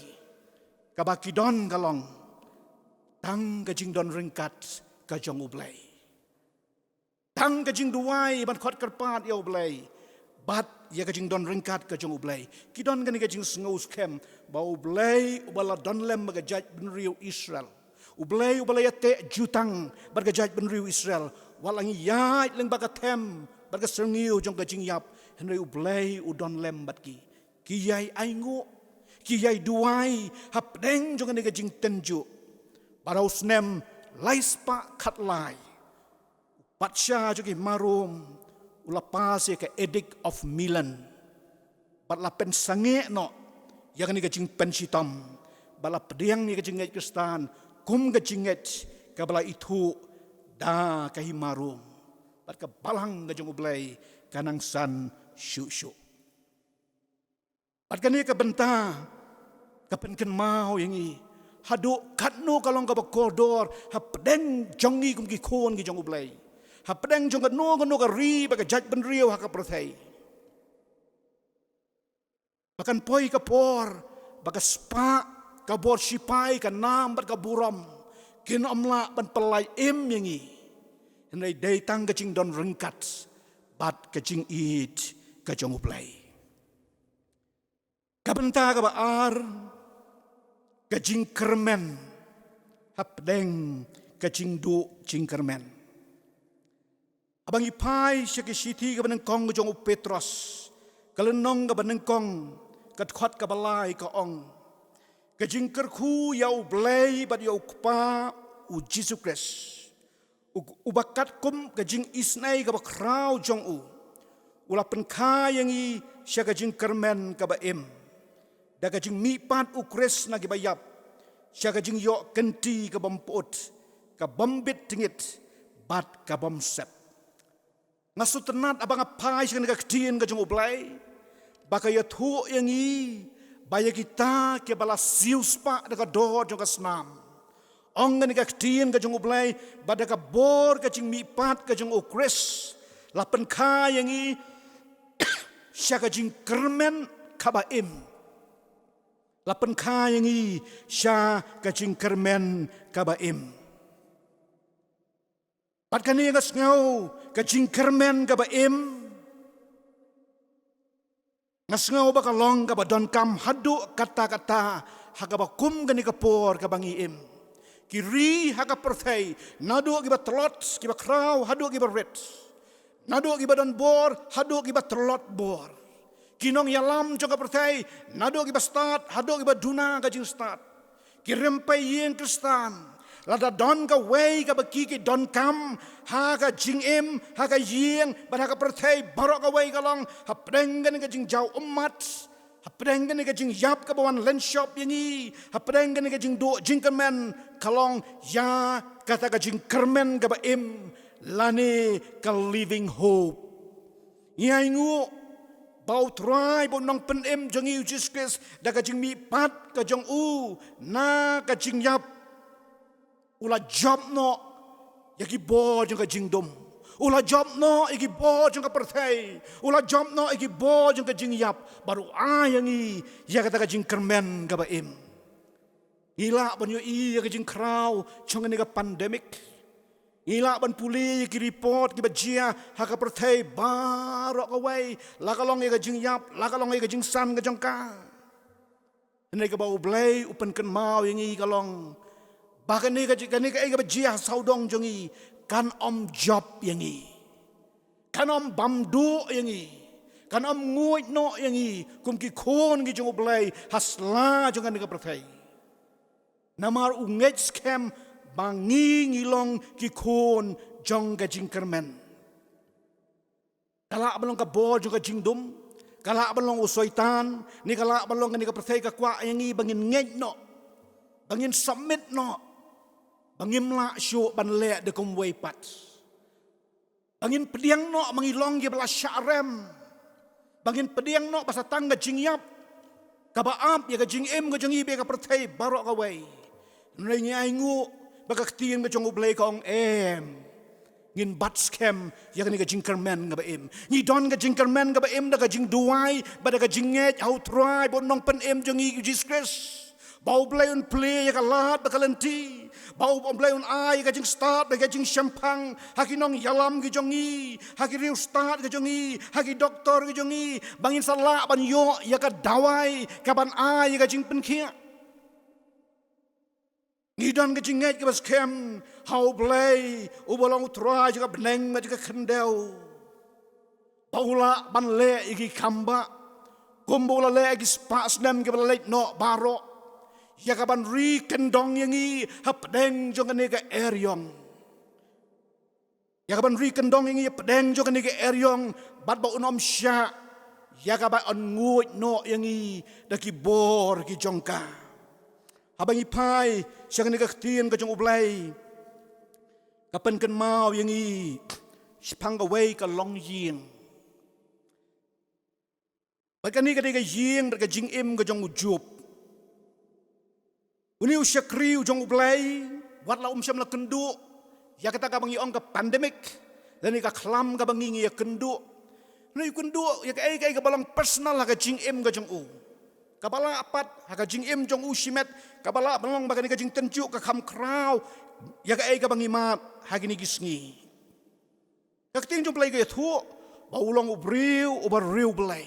kaba ki don ka long tang ka jingdon ryngkat ka jong U Blei. Tang ka jingduwai ban khot kyrpad ïa U Blei bad ïa ka jingdon ryngkat ka jong U Blei. Ki don kane ka jingsngew skhem ba U Blei uba la don lem bad ka jaitbynriew Israel, U Blei uba la ïateh jutang bad ka jaitbynriew Israel, wat la ngi ïaid lyngba ka them bad ka syrngiew jong ka jingïap, hynrei U Blei u don lem bad ki. Ki ïai ainguh, ki ïai duwai hapdeng jong kane ka jingtynjuh. Bad ha u snem lai spah khatlai, u patsha jong ka hima Rom u la pass ïa ka Edict of Milan, bad la pynsangeh noh ïa kane ka jingpynshitom, bad la pdiang ïa ka jingngeit Khristan kum ka jingngeit kaba la ithuh da ka hima Rom. Bad ka Balang ka jong U Blei ka nang san shuh shuh. Bad kane ka bynta ka pynkynmaw ïa ngi haduh katno ka long kaba kordor hapdeng jong ngi kum ki khun ki jong U Blei, hapdeng jong kano kano ka ri bad ka jaitbynriew ha ka pyrthei, ba kan poi ka por ba ka spah, ka bor shipai, ka nam bad ka burom kin ym lah ban pyllait im ïa ngi. Hynrei dei tang ka jingdon ryngkat bad ka jingïeit ka jong U Blei. Ka bynta kaba ar, ka jingkyrmen hapdeng ka jingduh jingkyrmen. Haba ngi phai sha ka shithi kaba nyngkong ka jong u Petros, ka lynnong kaba nyngkong, ka dkhot kaba lai ka ong, ka jingkyrkhu ïa U Blei bad ïa U Kpa U Jisu Khrist, u-, uba katkum ka jingisynei kaba khraw jong u, u la pynkha ïa ngi sha ka jingkyrmen kaba im, da ka jingmihpat U Khrist na kiba ïap, sha ka jingïoh kynti ka bym pyut, ka bym bit tngit, bad ka bym sep. Nga sngewtynnat haba nga phai sha kane ka ktien ka jong U Blei, ba ka ïathuh ïa ngi ba ïa kita kiba la siewspah da ka dor jong ka snam, Ong kane ka ktien ka jong U Blei, ba da ka bor ka jingmihpat ka jong U Khrist, la pynkha ïa ngi sha ka jingkyrmen kaba im. La pynkha ïa ngi sha ka jingkyrmen kaba im. Bad kane nga sngew ka jingkyrmen kaba im, nga sngew ba ka long kaba donkam haduh katta katta, ha kaba kum kane ka por kaba ngi im. Ki ri ha ka pyrthei, naduh kiba tlot, kiba khraw, haduh kiba rit. Naduh kiba don bor, haduh kiba tlot bor. Ki nongïalam jong ka pyrthei, naduh kiba stad, haduh kiba duna ka jingstad. Ki rympei ïing Khristan, lada don kawei kaba ki ki donkam ha ka jingim, ha ka ïing, bad ha ka pyrthei baroh kawei, ka long hapdeng kane ka jingjaw ummat, hapdeng kane ka jingïap kaba wan lynshop ïa ngi, hapdeng kane ka jingduh jingkyrmen, ka long ïa kata ka jingkyrmen kaba im, lane ka living hope. Ngi ainguh ba U Trai bad U Nongpynim jong ngi U Jisu Khrist, da ka jingmihpat ka jong u na ka jingïap, u la jop noh ïa ki bor jong ka jingdum. U la jop noh ïa ki bor jong ka pyrthei. U la jop noh ïa ki bor jong ka jingïap, bad u ai ïa ngi ïa kata ka jingkyrmen kaba im. Ngi lah ban ïohi ïa ka jingkhraw jong kane ka pandemic. Ngi lah ban pule ïa ki report kiba jia ha ka pyrthei baroh kawei, la ka long ïa ka jingïap, la ka long ïa ka jingsan ka jong ka. Hynrei kaba U Blei u pynkynmaw ïa ngi ka long ba kane ka, kane kaei kaba jia ha sawdong jong ngi kan ym jop ïa ngi. Kan ym bam duh ïa ngi. Kan ym nguid noh ïa ngi kum ki khun ki jong U Blei ha sla jong kane ka pyrthei. Namar u ngeit skhem ba ngi ngi long ki khun jong ka jingkyrmen. Ka lah ban long ka bor jong ka jingdum, ka lah ban long u Soitan, ne ka lah ban long kane ka pyrthei ka kwah ïa ngi ba ngin ngeit noh, ba ngin submit noh, ba ngim lah shuh ban leh da kumwei pat. Ba ngin pdiang noh ba ngi long kiba la shah rem. Ba ngin pdiang noh ba sa tang ka jingïap kaba ap ïa ka jingim ka jong ngi bad ka pyrthei baroh kawei. Hynrei ngi ainguh ba ka ktien ka jong U Blei ka ong em, ngin bat skhem ïa kane ka jingkyrmen kaba im. Ngi don ka jingkyrmen kaba im da ka jingduwai bad da ka jingngeit ha U Trai bad U Nongpynim jong ngi U Jisu Khrist. Ba U Blei un plie ïa ka lad bad ka lynti. Ba U Blei un ai ïa ka jingstad bad ka jingshemphang ha ki nongïalam ki jong ngi, ha ki riewstad ki jong ngi, ha ki doktor ki jong ngi, ba ngin sa lah ban ïoh ïa ka dawai kaban ai ïa ka jingpynkhiah. Ngi don ka jingngeit kaba skhem ha U Blei uba long U Trai jong ka bneng bad jong ka khyndew, ba u lah ban leh ïa ki kam ba kumba u la leh ïa ki spah snem kiba la leit noh baroh, ïa kaban ri kyndong ïa ngi hapdeng jong kane ka eriong. Ïa kaban ri kyndong ïa ngi hapdeng jong kane ka eriong, bad ba un ym shah ïa kaba un nguid noh ïa ngi da ki bor ki jong ka. Haba ngi phai sha kane ka ktien ka jong U Blei, ka pynkynmaw ïa ngi shaphang kawei ka longïing. Bad kane ka dei ka ïing bad ka jingim ka jong u Job. Une u shakri u jong U Blei, wat la um shym la kynduh ïa kata kaba ngi ong ka pandemic, lane ka khlam kaba ngi ngi ïa kynduh. Une u kynduh ïa kaei kaei kaba long personal ha ka jingim ka jong u. Kaba lah pat ha ka jingim jong u shimet, kaba lah ban long ba kane ka jingtynjuh ka kham khraw ïa kaei kaba ngi mad ha kine ki sngi. Ka ktien jong U Blei ka ïathuh ba u long u briew uba riewblei.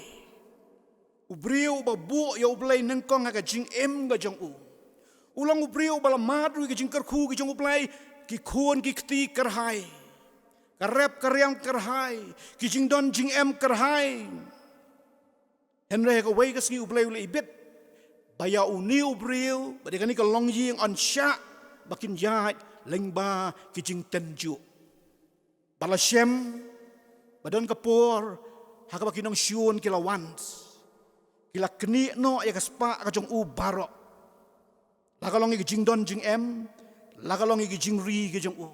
U briew uba buh ïa U Blei nyngkong ha ka jingim ka jong u. U long u briew uba la mad ruh ïa ka jingkyrkhu ka jong U Blei, ki khun ki kti kyrhai, ka rep ka riam kyrhai, ki jingdon jingem kyrhai. Hynrei ha kawei ka sngi U Blei u la ibit ba ïa une u briew bad ïa kane ka longïing yn shah ba kin ïaid lyngba ki jingtynjuh. Ba la shem ba don ka por ha kaba ki nongshun ki la wan, ki la knieh noh ïa ka spah ka jong u baroh. La ka long ïa ki jingdon jingem, la ka long ïa ki jingri ki jong u.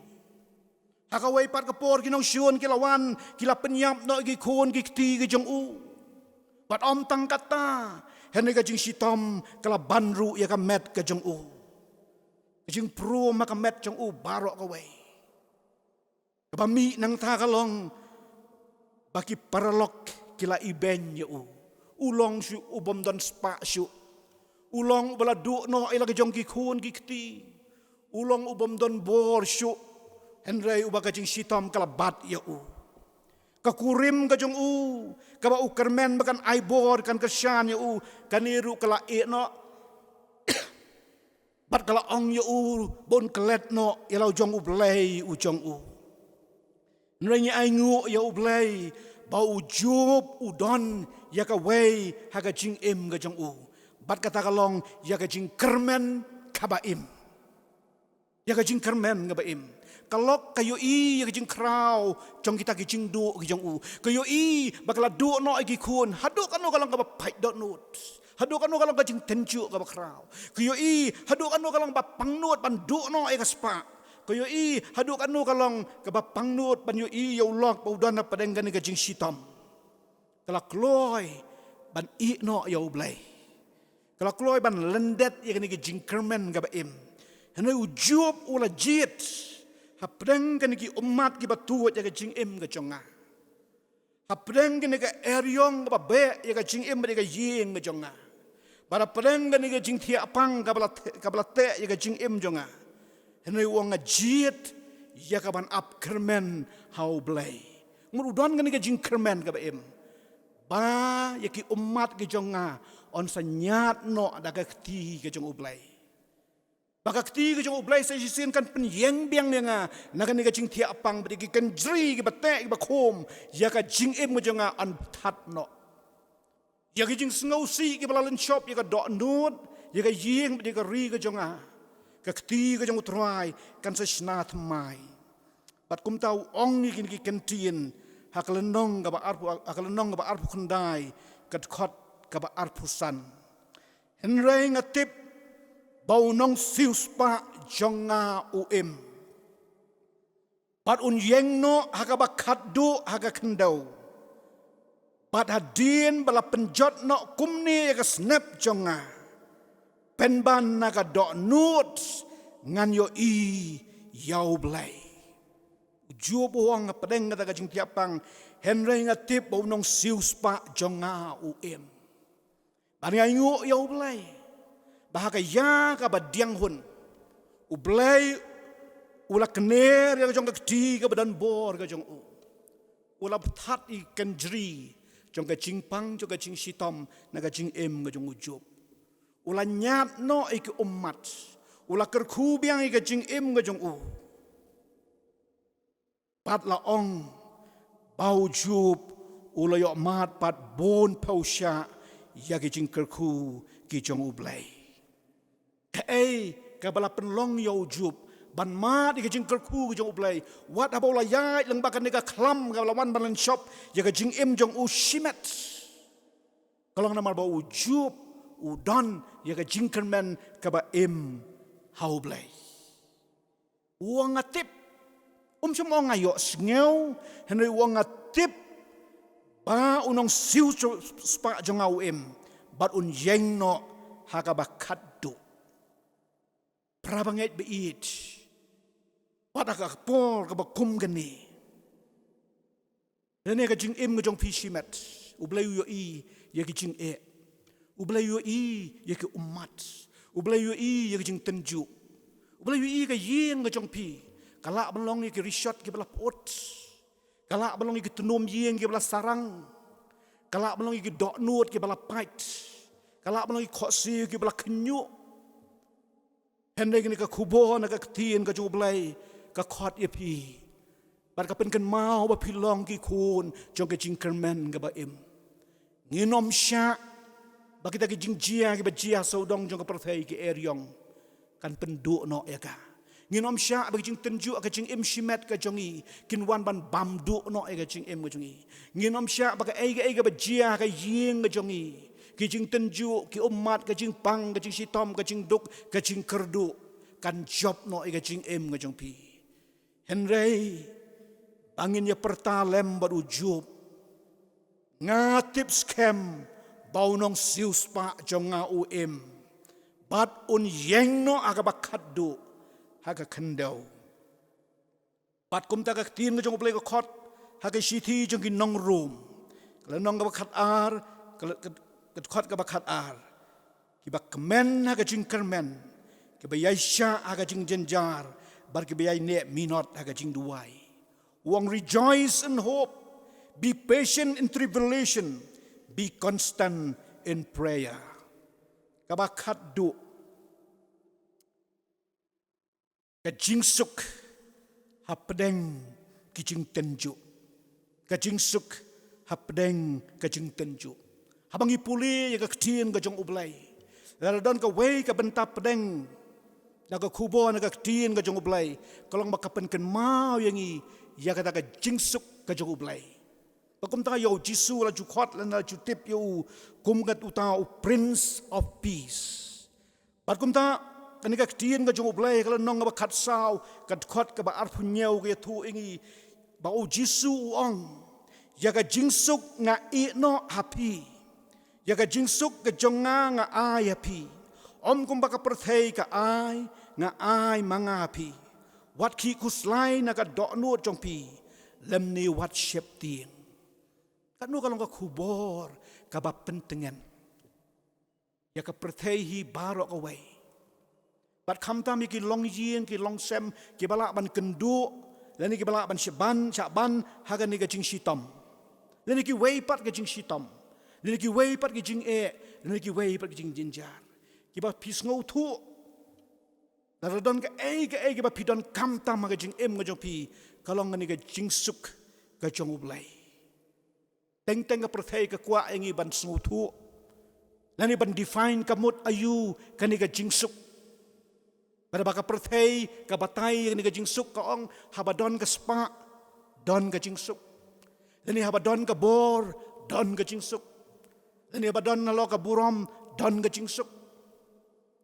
Ha kawei pat ka por ki nongshun ki la wan, ki la pynïap noh ïa ki khun ki kti ki jong u. Bad ym tang kata, hynrei ka jingshitom ka la ban ruh ïa ka met ka jong u. Ka jingprum ha ka met jong u baroh kawei. Kaba mih nangta ka long ba ki paralok ki la ibeiñ ïa u. U long shuh u bym don spah shuh. U long uba la duh noh ïa la ka jong ki khun ki kti. U long u bym don bor shuh. Hynrei uba ka jingshitom ka la bat ïa u. Ka kurim ka jong u, kaba u kyrmen ba kan ai bor, kan kyrshan ïa u, kane ruh ka la ïeh noh. Bad ka la ong ïa u ba un klet noh ïa la u jong U Blei u jong u. Hynrei ngi ainguh ïa U Blei ba u Job u don ïa kawei ha ka jingim ka jong u. Bad kata ka long ïa ka jingkyrmen kaba im. Ïa ka jingkyrmen kaba im. Ka lok ka ïohi ïa ka jingkhraw jong kita ki jingduh ki jong u. Ka ïohi ba ka la duh noh ïa ki khun. Haduh kano ka long kaba pait dohnud. Haduh kano ka long ka jingtynjuh kaba khraw. Ka ïohi haduh kano ka long ba pangnud ban duh noh ïa ka spah. Ka ïohi haduh kano ka long kaba pangnud ban ïohi ïa u lok ba u don hapdeng kane ka jingshitom. Ka la kloi ban ïeh noh ïa U Blei. Ka la kloi ban lyndet ïa kane ka jingkyrmen kaba im. Hynrei u Job u la jied hapdeng kane ki ummat kiba tuid ïa ka jingim ka jong nga. Hapdeng kane ka eriong kaba beh ïa ka jingim bad ïa ka ïing ka jong nga. Bad hapdeng kane ka jingthiah pang kaba la te-, kaba la teh ïa ka jingim jong nga. Hynrei u ong nga jied ïa ka ban ap kyrmen ha U Blei. Namar u don kane ka jingkyrmen kaba im. Ba ïa ki ummat ki jong nga yn sa ñiad noh da ka kti ka jong U Blei. Ba ka kti ka jong U Blei sa shisien kan pynïeng biang ïa nga na kane ka jingthiah pang bad ïa ki kynjri kiba teh kiba khum ïa ka jingim ka jong nga yn bthat noh. Ïa ki jingsngewsih kiba la lynshop ïa ka dohnud, ïa ka ïing bad ïa ka ri ka jong nga. Ka kti ka jong U Trai kan sa shna thymmai. Bad kumta u ong ïa kine ki kyntien ha ka lynnong kaba arphew, ha ka lynnong kaba arphew khyndai, ka dkhot kaba arphew san. Hynrei nga tip ba u nongsiewspah jong nga u im. Bad un ïeng noh ha kaba khatduh ha ka khyndew. Bad hadien ba la pynjot noh kumne ïa ka snep jong nga, pynban na ka dohnud ngan ïohi ïa U Blei. U Job u ong hapdeng kata ka jingthiah pang, hynrei nga tip ba u nongsiewspah jong nga u im. Bad nga ainguh ïa U Blei ba ha ka ïa kaba diang hun, U Blei u la kner ïa ka jong ka kti kaba don bor ka jong u. U la bthat ïa ki kynjri jong ka jingpang, jong ka jingshitom na ka jingim ka jong u Job. U la ñiad noh ïa ki ummat. U la kyrkhu biang ïa ka jingim ka jong u. Bad la ong ba u Job u la ïoh mad pat bun phew shah ïa ki jingkyrkhu ki jong U Blei. Kaei kaba la pynlong ïa u Job ban mad ïa ki jingkyrkhu ki jong U Blei? Wat haba u la ïaid lyngba kane ka khlam kaba la wan ban lynshop ïa ka jingim jong u shimet, ka long namar ba u Job u don ïa ka jingkyrmen kaba im ha U Blei. U ong nga tip. Um shym ong nga ïohsngew, hynrei u ong nga tip ba u nongsiewspah jong nga u im, bad un ïeng noh ha kaba khatduh. Para bangeit ba ïeit, wat ha ka por kaba kum kane, lane ka jingim ka jong phi shimet, U Blei u ïohi ïa ki jingeh. U Blei u ïohi ïa ki ummat. U Blei u ïohi ïa ki jingtynjuh. U Blei u ïohi ïa ka ïing ka jong phi. Ka lah ban long ïa ki rishot kiba la put. Ka lah ban long ïa ki tnum ïing kiba la sarang. Ka lah ban long ïa ki dohnud kiba la pait. Ka lah ban long ïa ki khohsiew kiba la khynñiuh. Hynrei kane ka khubor na ka ktien ka jong U Blei ka khot ïa phi bad ka pynkynmaw ba phi long ki khun jong ka jingkyrmen kaba im. Ngin ym shah ba kita ki jingjia kiba jia sawdong jong ka pyrthei, ki eriong, kan pynduh noh ïa ka. Ngin ym shah ba ki jingtynjuh ka jingim shimet ka jong ngi kin wan ban bam duh noh ïa ka jingim ka jong ngi. Ngin ym shah ba kaei kaei kaba jia ka ïing ka jong ngi, ki jingtynjuh, ki ummat, ka jingpang, ka jingshitom, ka jingduk, ka jingkyrduh, kan jop noh ïa ka jingim ka jong phi. Hynrei ba ngin ïa pyrta lem bad u Job, nga tip skhem ba u nongsiewspah jong nga u im, bad un ïeng noh ha kaba khatduh, ha ka khyndew. Bad kumta ka ktien ka jong U Blei ka khot ha ka shithi jong ki nong Rom, ka lynnong kaba khat ar, ka, ka, ka dkhot kaba khat ar. Kiba kmen ha ka jingkyrmen, kiba ïaishah ha ka jingjynjar, bad kiba ïaineh minot ha ka jingduwai. U ong, "Rejoice in hope, be patient in tribulation, be constant in prayer." Kaba khatduh, ka jingsuk hapdeng ki jingtynjuh. Ka jingsuk hapdeng ka jingtynjuh. Haba ngi pule ïa ka ktien ka jong U Blei, lada don kawei ka bynta pdeng na ka khubor na ka ktien ka jong U Blei, ka long ba ka pynkynmaw ïa ngi ïa kata ka jingsuk ka jong U Blei. Ba kumta ïa U Jisu la ju khot lane la ju tip ïa u kum ka uta u Prince of Peace. Bad kumta, kane ka ktien ka jong U Blei, ka lynnong kaba khatsaw, ka dkhot kaba arphew hynñiew ka ïathuh ïa ngi ba U Jisu u ong, "Ïa ka jingsuk nga ïeh noh ha phi. Ïa ka jingsuk ka jong nga nga ai ha phi. Ym kumba ka pyrthei ka ai, nga ai ma nga ha phi. Wat khih khuslai na ka dohnud jong phi, lymne wat sheptieng." Katno ka long ka khubor kaba pyntngen ïa ka pyrthei hi baroh kawei. Bad khamtam ïa ki longïing, ki longsem, kiba lah ban kynduh, lane kiba lah ban shah ban, shah ban ha kane ka jingshitom, lane kiwei pat ka jingshitom, lane kiwei pat ka jingeh, lane kiwei pat ka jingjynjar. Kiba phi sngewthuh, lada don kaei kaei kaba phi don khamtam ha ka jingim ka jong phi, ka long kane ka jingsuk ka jong U Blei. Teng teng ka pyrthei ka kwah ïa ngi ban sngewthuh lane ban define ka mut aïu kane ka jingsuk. Bad ba ka pyrthei ka batai ïa kane ka jingsuk, ka ong, haba don ka spah, don ka jingsuk. Lane haba don ka bor, don ka jingsuk. Lane haba don halor ka burom, don ka jingsuk.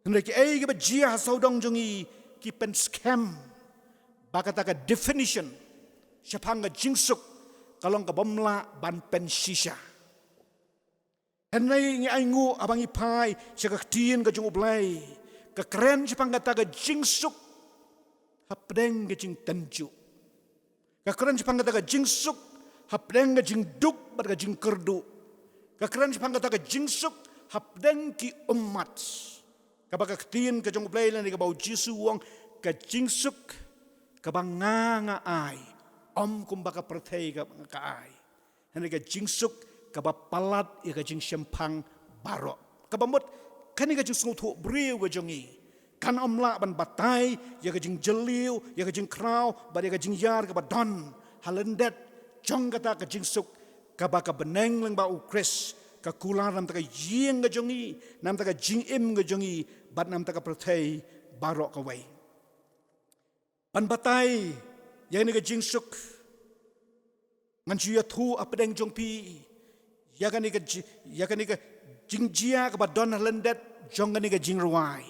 Hynrei kiei kiba jia ha sawdong jong ngi, ki pynskhem ba kata ka definition shaphang ka jingsuk ka long kabym lah ban pynshisha. Hynrei ngi ainguh haba ngi phai sha ka ktien ka jong U Blei, ka kren shaphang kata ka jingsuk hapdeng ka jingtynjuh. Ka kren shaphang kata ka jingsuk hapdeng ka jingduk bad ka jingkyrduh. Ka kren shaphang kata ka jingsuk hapdeng ki ummat. Kaba ka ktien ka jong U Blei lane kaba U Jisu u ong, "Ka jingsuk kaba nga nga ai, ym kumba ka pyrthei ka, ka ai." Hynrei ka jingsuk kaba palat ïa ka jingshemphang baroh. Kaba mut, kane ka jingsngewthuh briew ka jong ngi kan ym lah ban batai ïa ka jingjylliew, ïa ka jingkhraw bad ïa ka jingïar kaba don ha lyndet jong kata ka jingsuk kaba ka bneng lyngba U Khrist ka kular na ka bynta ka ïing ka jong ngi, na ka bynta ka jingim ka jong ngi, bad na ka bynta ka pyrthei baroh kawei. Ban batai ïa kane ka jingsuk, ngan shu ïathuh hapdeng jong phi ïa kane ka ji-, ïa kane ka jingjia kaba don ha lyndet jong kane ka jingrwai.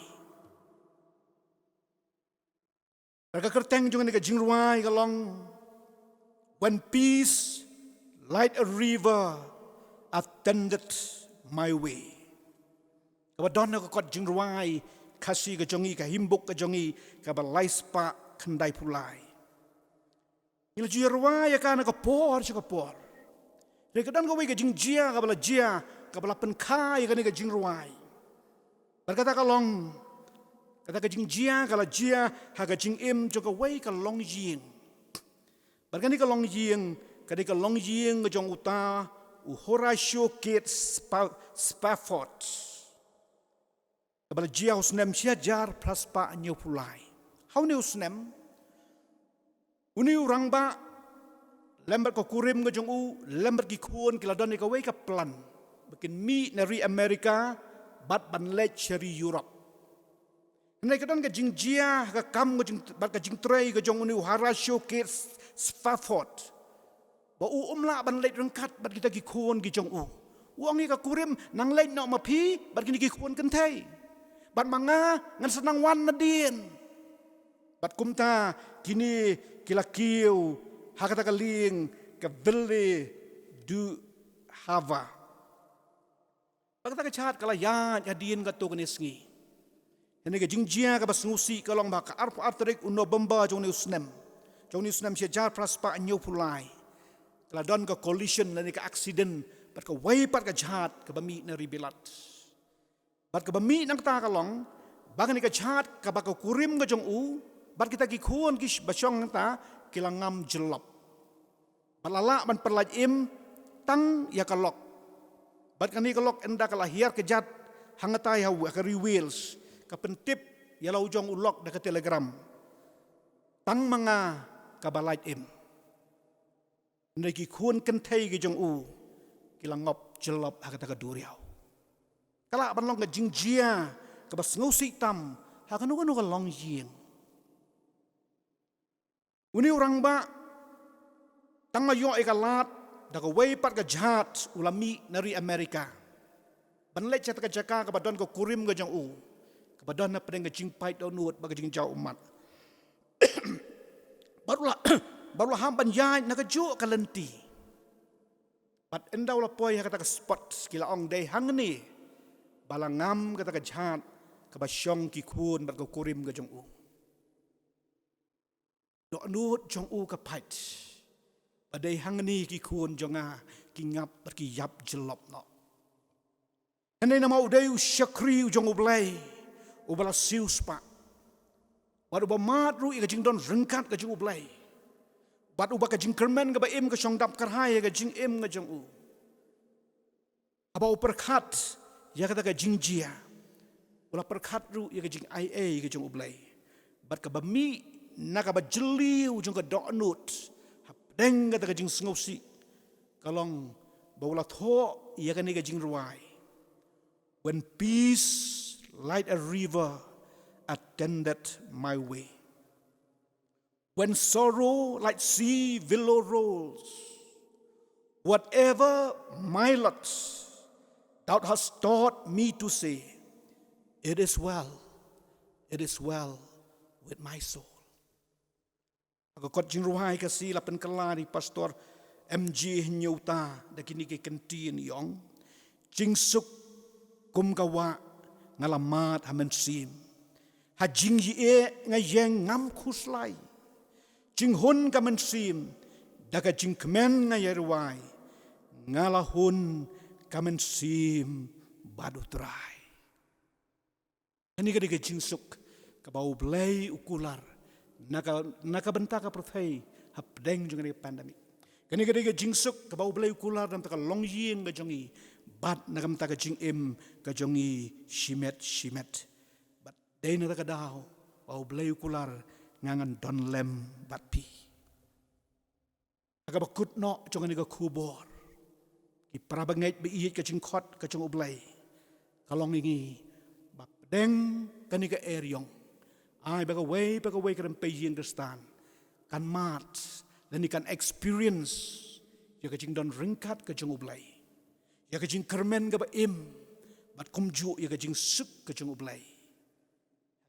Bad ka kyrteng jong kane ka jingrwai ka long, "When peace like a river attended my way." Kaba don ha ka kot jingrwai Khasi ka jong ngi, ka hymnbook ka jong ngi, kaba lai spah khyndai phew lai. Ngi la ju ïa rwai ïa ka na ka por sha ka por. Hynrei ka don kawei ka jingjia kaba la jia, kaba la pynkha ïa kane ka jingrwai. Bad kata ka long, kata ka jingjia ka la jia ha ka jingim jong kawei ka longïing. Bad kane ka longïing, kane ka longïing ka jong uta u Horatio Kate Spa-, Spafford, kaba la jia ha u snem shi hajar phra spah hynñiew phew lai. Ha une u snem, une u rangbah lem bad ka kurim ka jong u, lem bad ki khun, ki la don ïa kawei ka plan ba kin mih na ri America bad ban leit sha ri Europe. Hynrei ka don ka jingjia ha ka kam ka jing, bad ka jingtrei ka jong une u Horatio Kate Spafford, ba u um lah ban leit ryngkat bad kita ki khun ki jong u. U ong ïa ka kurim, "Nang leit noh ma phi bad kine ki khun kynthei, bad ma nga ngan sa nang wan nadien." Bad kumta kine ki la kiew ha kata ka lieng ka Ville du Havre. Bad kata ka jhat ka la ïaid hadien katto katne sngi. Hynrei ka jingjia kaba sngewsih ka long ba ka arphew ar tarik u November jong une u snem, jong une u snem shi hajar phra spah hynñiewphew lai, ka la don ka collision lane ka accident bad kawei pat ka jhat kaba mih na ri Bilat. Bad kaba mih na kata ka long ba kane ka jhat kaba ka kurim ka jong u bad kita ki khun ki sh-, ba shong hangta ki la ngam jyllop. Bad la lah ban pynlait im tang ïa ka lok. Bad kane ka lok ynda ka la hiar kjat hangta ïa u, ka ri Wales, ka pyntip ïa la u jong u lok da ka telegram. Tang ma nga kaba lait im. Hynrei ki khun kynthei ki jong u ki la ngop jyllop ha kata ka duriaw. Ka lah ban long ka jingjia kaba sngewsih tam ha kano kano ka longïing. Une u rangbah tang la ïoh ïa ka lad da kawei pat ka jhat u la mih na ri Amerika ban leit sha kata ka jaka kaba don ka kurim ka jong u, kaba don hapdeng ka jingpait dohnud bad ka jingjaw ummat. Bad u la, bad u la hap ban ïaid na kajuh ka lynti. Bad ynda u la poi ha kata ka spot ki la ong dei hangne ba la ngam kata ka jhat kaba shong ki khun bad ka kurim ka jong u. Dohnud jong u ka pait ba dei hangne ki khun jong nga ki ngap bad ki ïap jyllop noh. Hynrei namar u dei u shakri u jong U Blei uba la siewspah, bad uba mad ruh ïa ka jingdon ryngkat ka jong U Blei, bad uba ka jingkyrmen kaba im ka shong dap kyrhai ïa ka jingim ka jong u, haba u pyrkhat ïa kata ka jingjia, u la pyrkhat ruh ïa ka jingaiei ka jong U Blei. Bad kaba mih na kaba jylliew jong ka dohnud hapdeng kata ka jingsngewsih ka long ba u la thoh ïa kane ka jingrwai: When peace like a river attended my way, when sorrow like sea billow rolls, whatever my lot, thou hast taught me to say, "It is well, it is well with my soul." Ha ka kot jingrwai Khasi la pynkylla da i Pastor M J Hynñiewta da kine ki kyntien, i ong: Jingsuk kum ka wah nga la mad ha mynsiem, ha jingïeit nga ïeng ngam khuslai. Jinghun ka mynsiem da ka jingkmen nga ïa rwai, nga la hun ka mynsiem bad U Trai. Kane ka dei ka jingsuk kaba U Blei u kular na ka, na ka bynta ka pyrthei hapdeng jong kane ka pandemic. Kane ka dei ka jingsuk kaba U Blei u kular na ka bynta ka longïing ka jong ngi bad na ka bynta ka jingim ka jong ngi shimet shimet. Bad dei na kata ka daw ba U Blei u kular, nga ngan don lem bad phi. Ha kaba kut noh jong kane ka khubor, ki para bangeit ba ïeit, ka jingkhot ka jong U Blei ka long ïa ngi ba pdeng kane ka eriong, ai ba kawei pa kawei ka rympei ïing Khristan kan mad lane kan experience ïa ka jingdon ryngkat ka jong U Blei, ïa ka jingkyrmen kaba im, bad kumjuh ïa ka jingsuk ka jong U Blei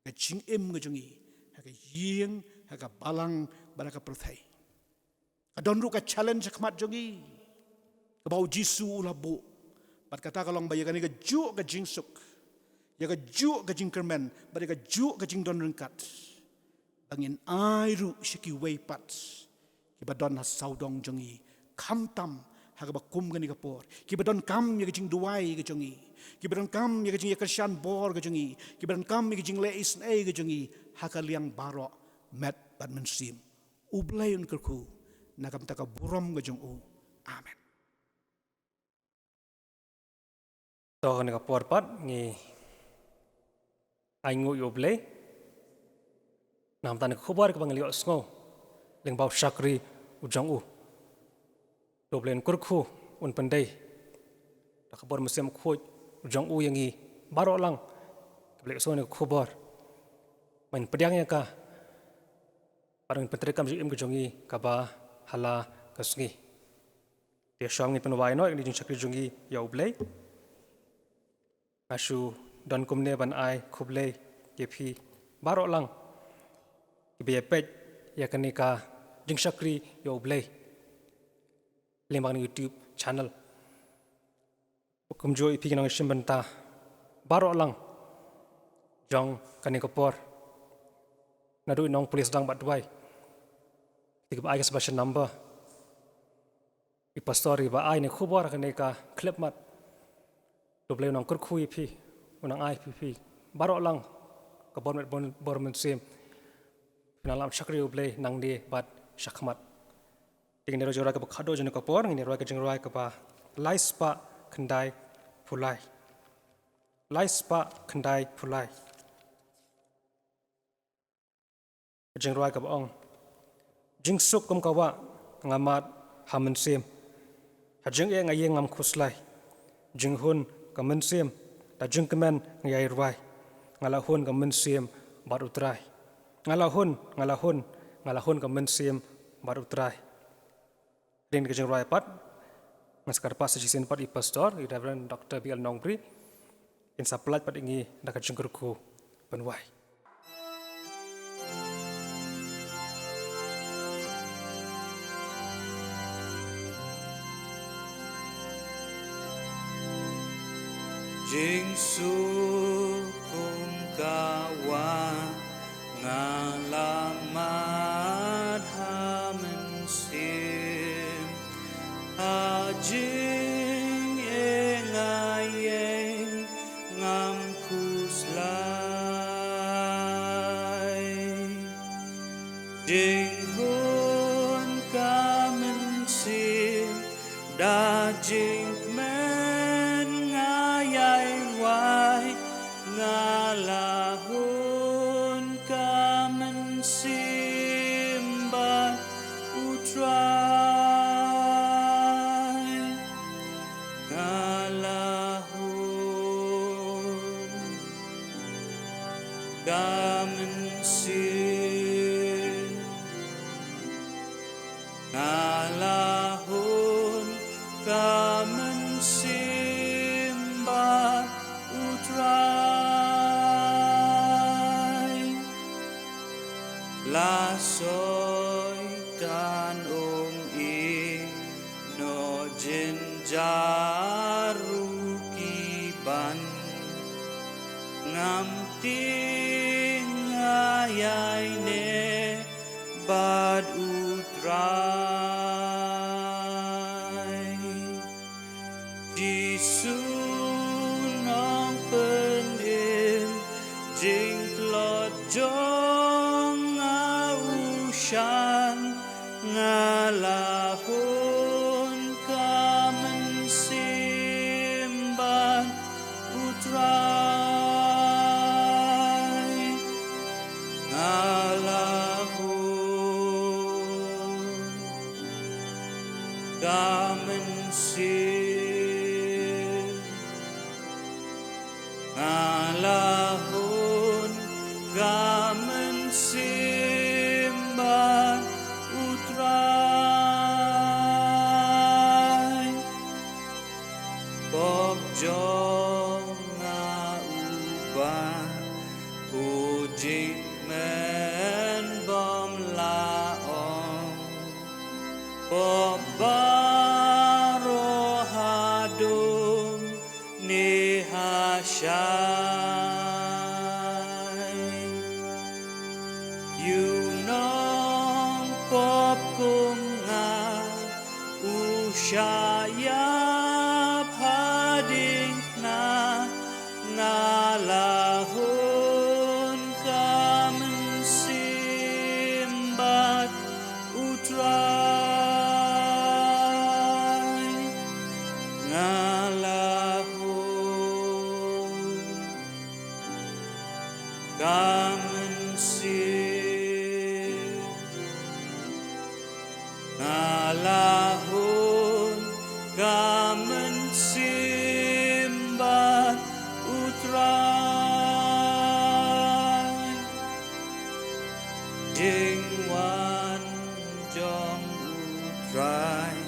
ha ka jingim ka jong ngi, ha ka ïing, ha ka balang bad ha ka pyrthei. Ka don ruh ka challenge shakhmat jong ngi kaba U Jisu u la buh. Bad kata ka long ba ïa kane kajuh ka jingsuk, ïa kajuh ka jingkyrmen bad ïa kajuh ka jingdon ryngkat, ba ngin ai ruh sha kiwei pat kiba don ha sawdong jong ngi, khamtam ha kaba kum kane ka por, kiba donkam ïa ka jingduwai ka jong ngi, kiba donkam ïa ka jingïakyrshan bor ka jong ngi, kiba donkam ïa ka jingleh isynei ka jong ngi ha ka liang baroh met bad mynsiem. U Blei un kyrkhu na ka bynta ka burom ka jong u. Amen. To, ha kane ka por pat ngi ainguh ïa U Blei na ka bynta ka khubor kaba ngi la ïohsngew lyngba u shakri u jong u. To, U Blei un kyrkhu, un pyndei da ka bor mynsiem khuid u jong u ïa ngi baroh lang kiba la ïohsngew ïa kane ka khubor. Ngin pdiang ïa ka bad ngin pyntreikam ïa ka jingim ka jong ngi kaba ha la ka sngi. Te shuwa ngin pynwai noh ïa kane ka jingshakri jong ngi ïa U Blei. Nga shu don kumne ban ai khublei ïa phi baroh lang kiba ïa peit ïa kane ka jingshakri ïa U Blei lyngba kane ka YouTube channel. Kumjuh ïa phi ki nongshim bynta baroh lang jong kane ka por. Naduh i nongpule sdang bad duwai, te kiba ai ka special number, i pastor iba ai ne khubor kane ka khyllipmat. To U Blei u nang kyrkhu ïa phi, u nang ai phi phi baroh lang ka bor met bor, bor mynsiem. Phi nang lam shakri U Blei nangne bad shakhmat. Te ngin ïa rwai jingrwai kaba khadduh jong kane ka por, ngin ïa rwai ka jingrwai kaba lai spah khyndai phew lai. Lai spah khyndai phew lai. Ka jingrwai kaba ong: Jingsuk kum ka wah nga mad ha mynsiem, ha jingeh nga ïeng ngam khuslai. Jinghun ka mynsiem da jingkmen nga ïai rwai, nga la hun ka mynsiem bad U Trai. Nga la hun, nga la hun, nga la hun ka mynsiem bad U Trai. Hadien ka jingrwai pat, ngan sa kyrpad sa shisien pat ïa i pastor, i Reverend Doctor B L Nongbri, in sa pynlait pat ïa ngi da ka jingkyrkhu ban wai. Jingsuk kum ka wah nga la mad ha mynsiem, ha jingeh nga ïeng ngam khuslai. Jinghun ka mynsiem da jingkmen nga ïai rwai, nga la hun ka mynsiem bad U Trai. Nga la hun ka mynsiem, nga la hun ka mynsiem bad U Trai. La Soitan um ïehnoh jynjar ruh ki ban, ngam tieng nga ïaineh bad U Trai. Jisu Nongpynim, jingtlot jong nga u shan, nga la hun ka mynsiem bad U Trai. Nga la hun ka mynsiem, nga la hun ka mynsiem bad U Trai. Pop jong nga uba u jingkmen bym lah ong, pop baroh ha dung ne ha shai. Ïa u nongpop kum nga u shah ïap hadien na, nga la hun ka mynsiem bad U Trai. Nga la hun ka mynsiem, nga la hun ka mynsiem bad U Trai. Jingwan jong U Trai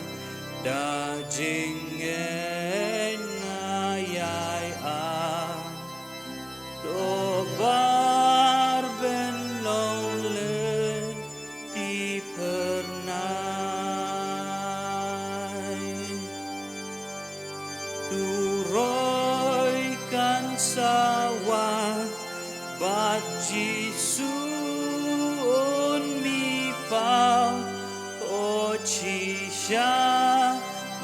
da jingngeit nga ïai ap, to bar ban long lynti phyrnai. Turoi kan sa wan Jisu un mi pau, o shisha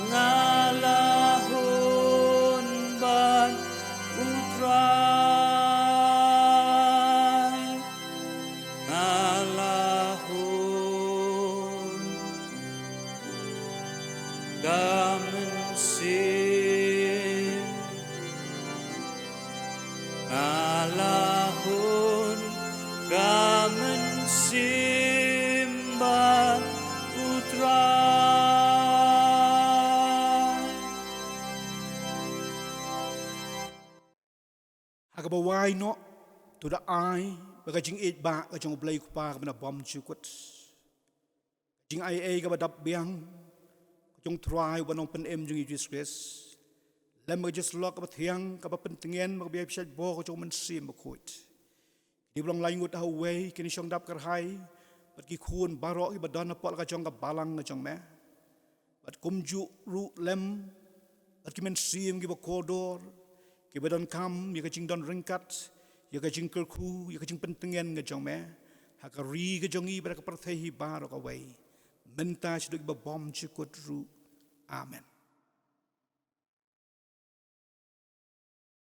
nga la hun bad u Trai. Nga la hun ka mynsiem. Nga la hun ka mynsiem bad u Trai. Ha kaba wai noh, to da ai ba ka jingïeit ba ka jong U Blei U Kpa kaba na bymjukut, ka jingaiei kaba dap biang ka jong U Trai uba Nongpynim jong ngi Jisu Khrist, lem ka jingïasyllok kaba thiang kaba pyntngen bad kaba ïai pynshait bor ka jong U Mynsiem Bakhuid, ki dei ba long laingut ha uwei, kin ïashong dap kyrhai bad ki khun baroh kiba don hapoh la ka jong ka balang ka jong me. Bad kumjuh ruh lem bad ki mynsiem kiba kordor, kiba donkam ïa ka jingdon ryngkat, ïa ka jingkyrkhu, ïa ka jingpyntngen ka jong me ha ka ri ka jong ngi bad ha ka pyrthei hi baroh kawei, mynta shaduh kiba bymjukut ruh. Amen.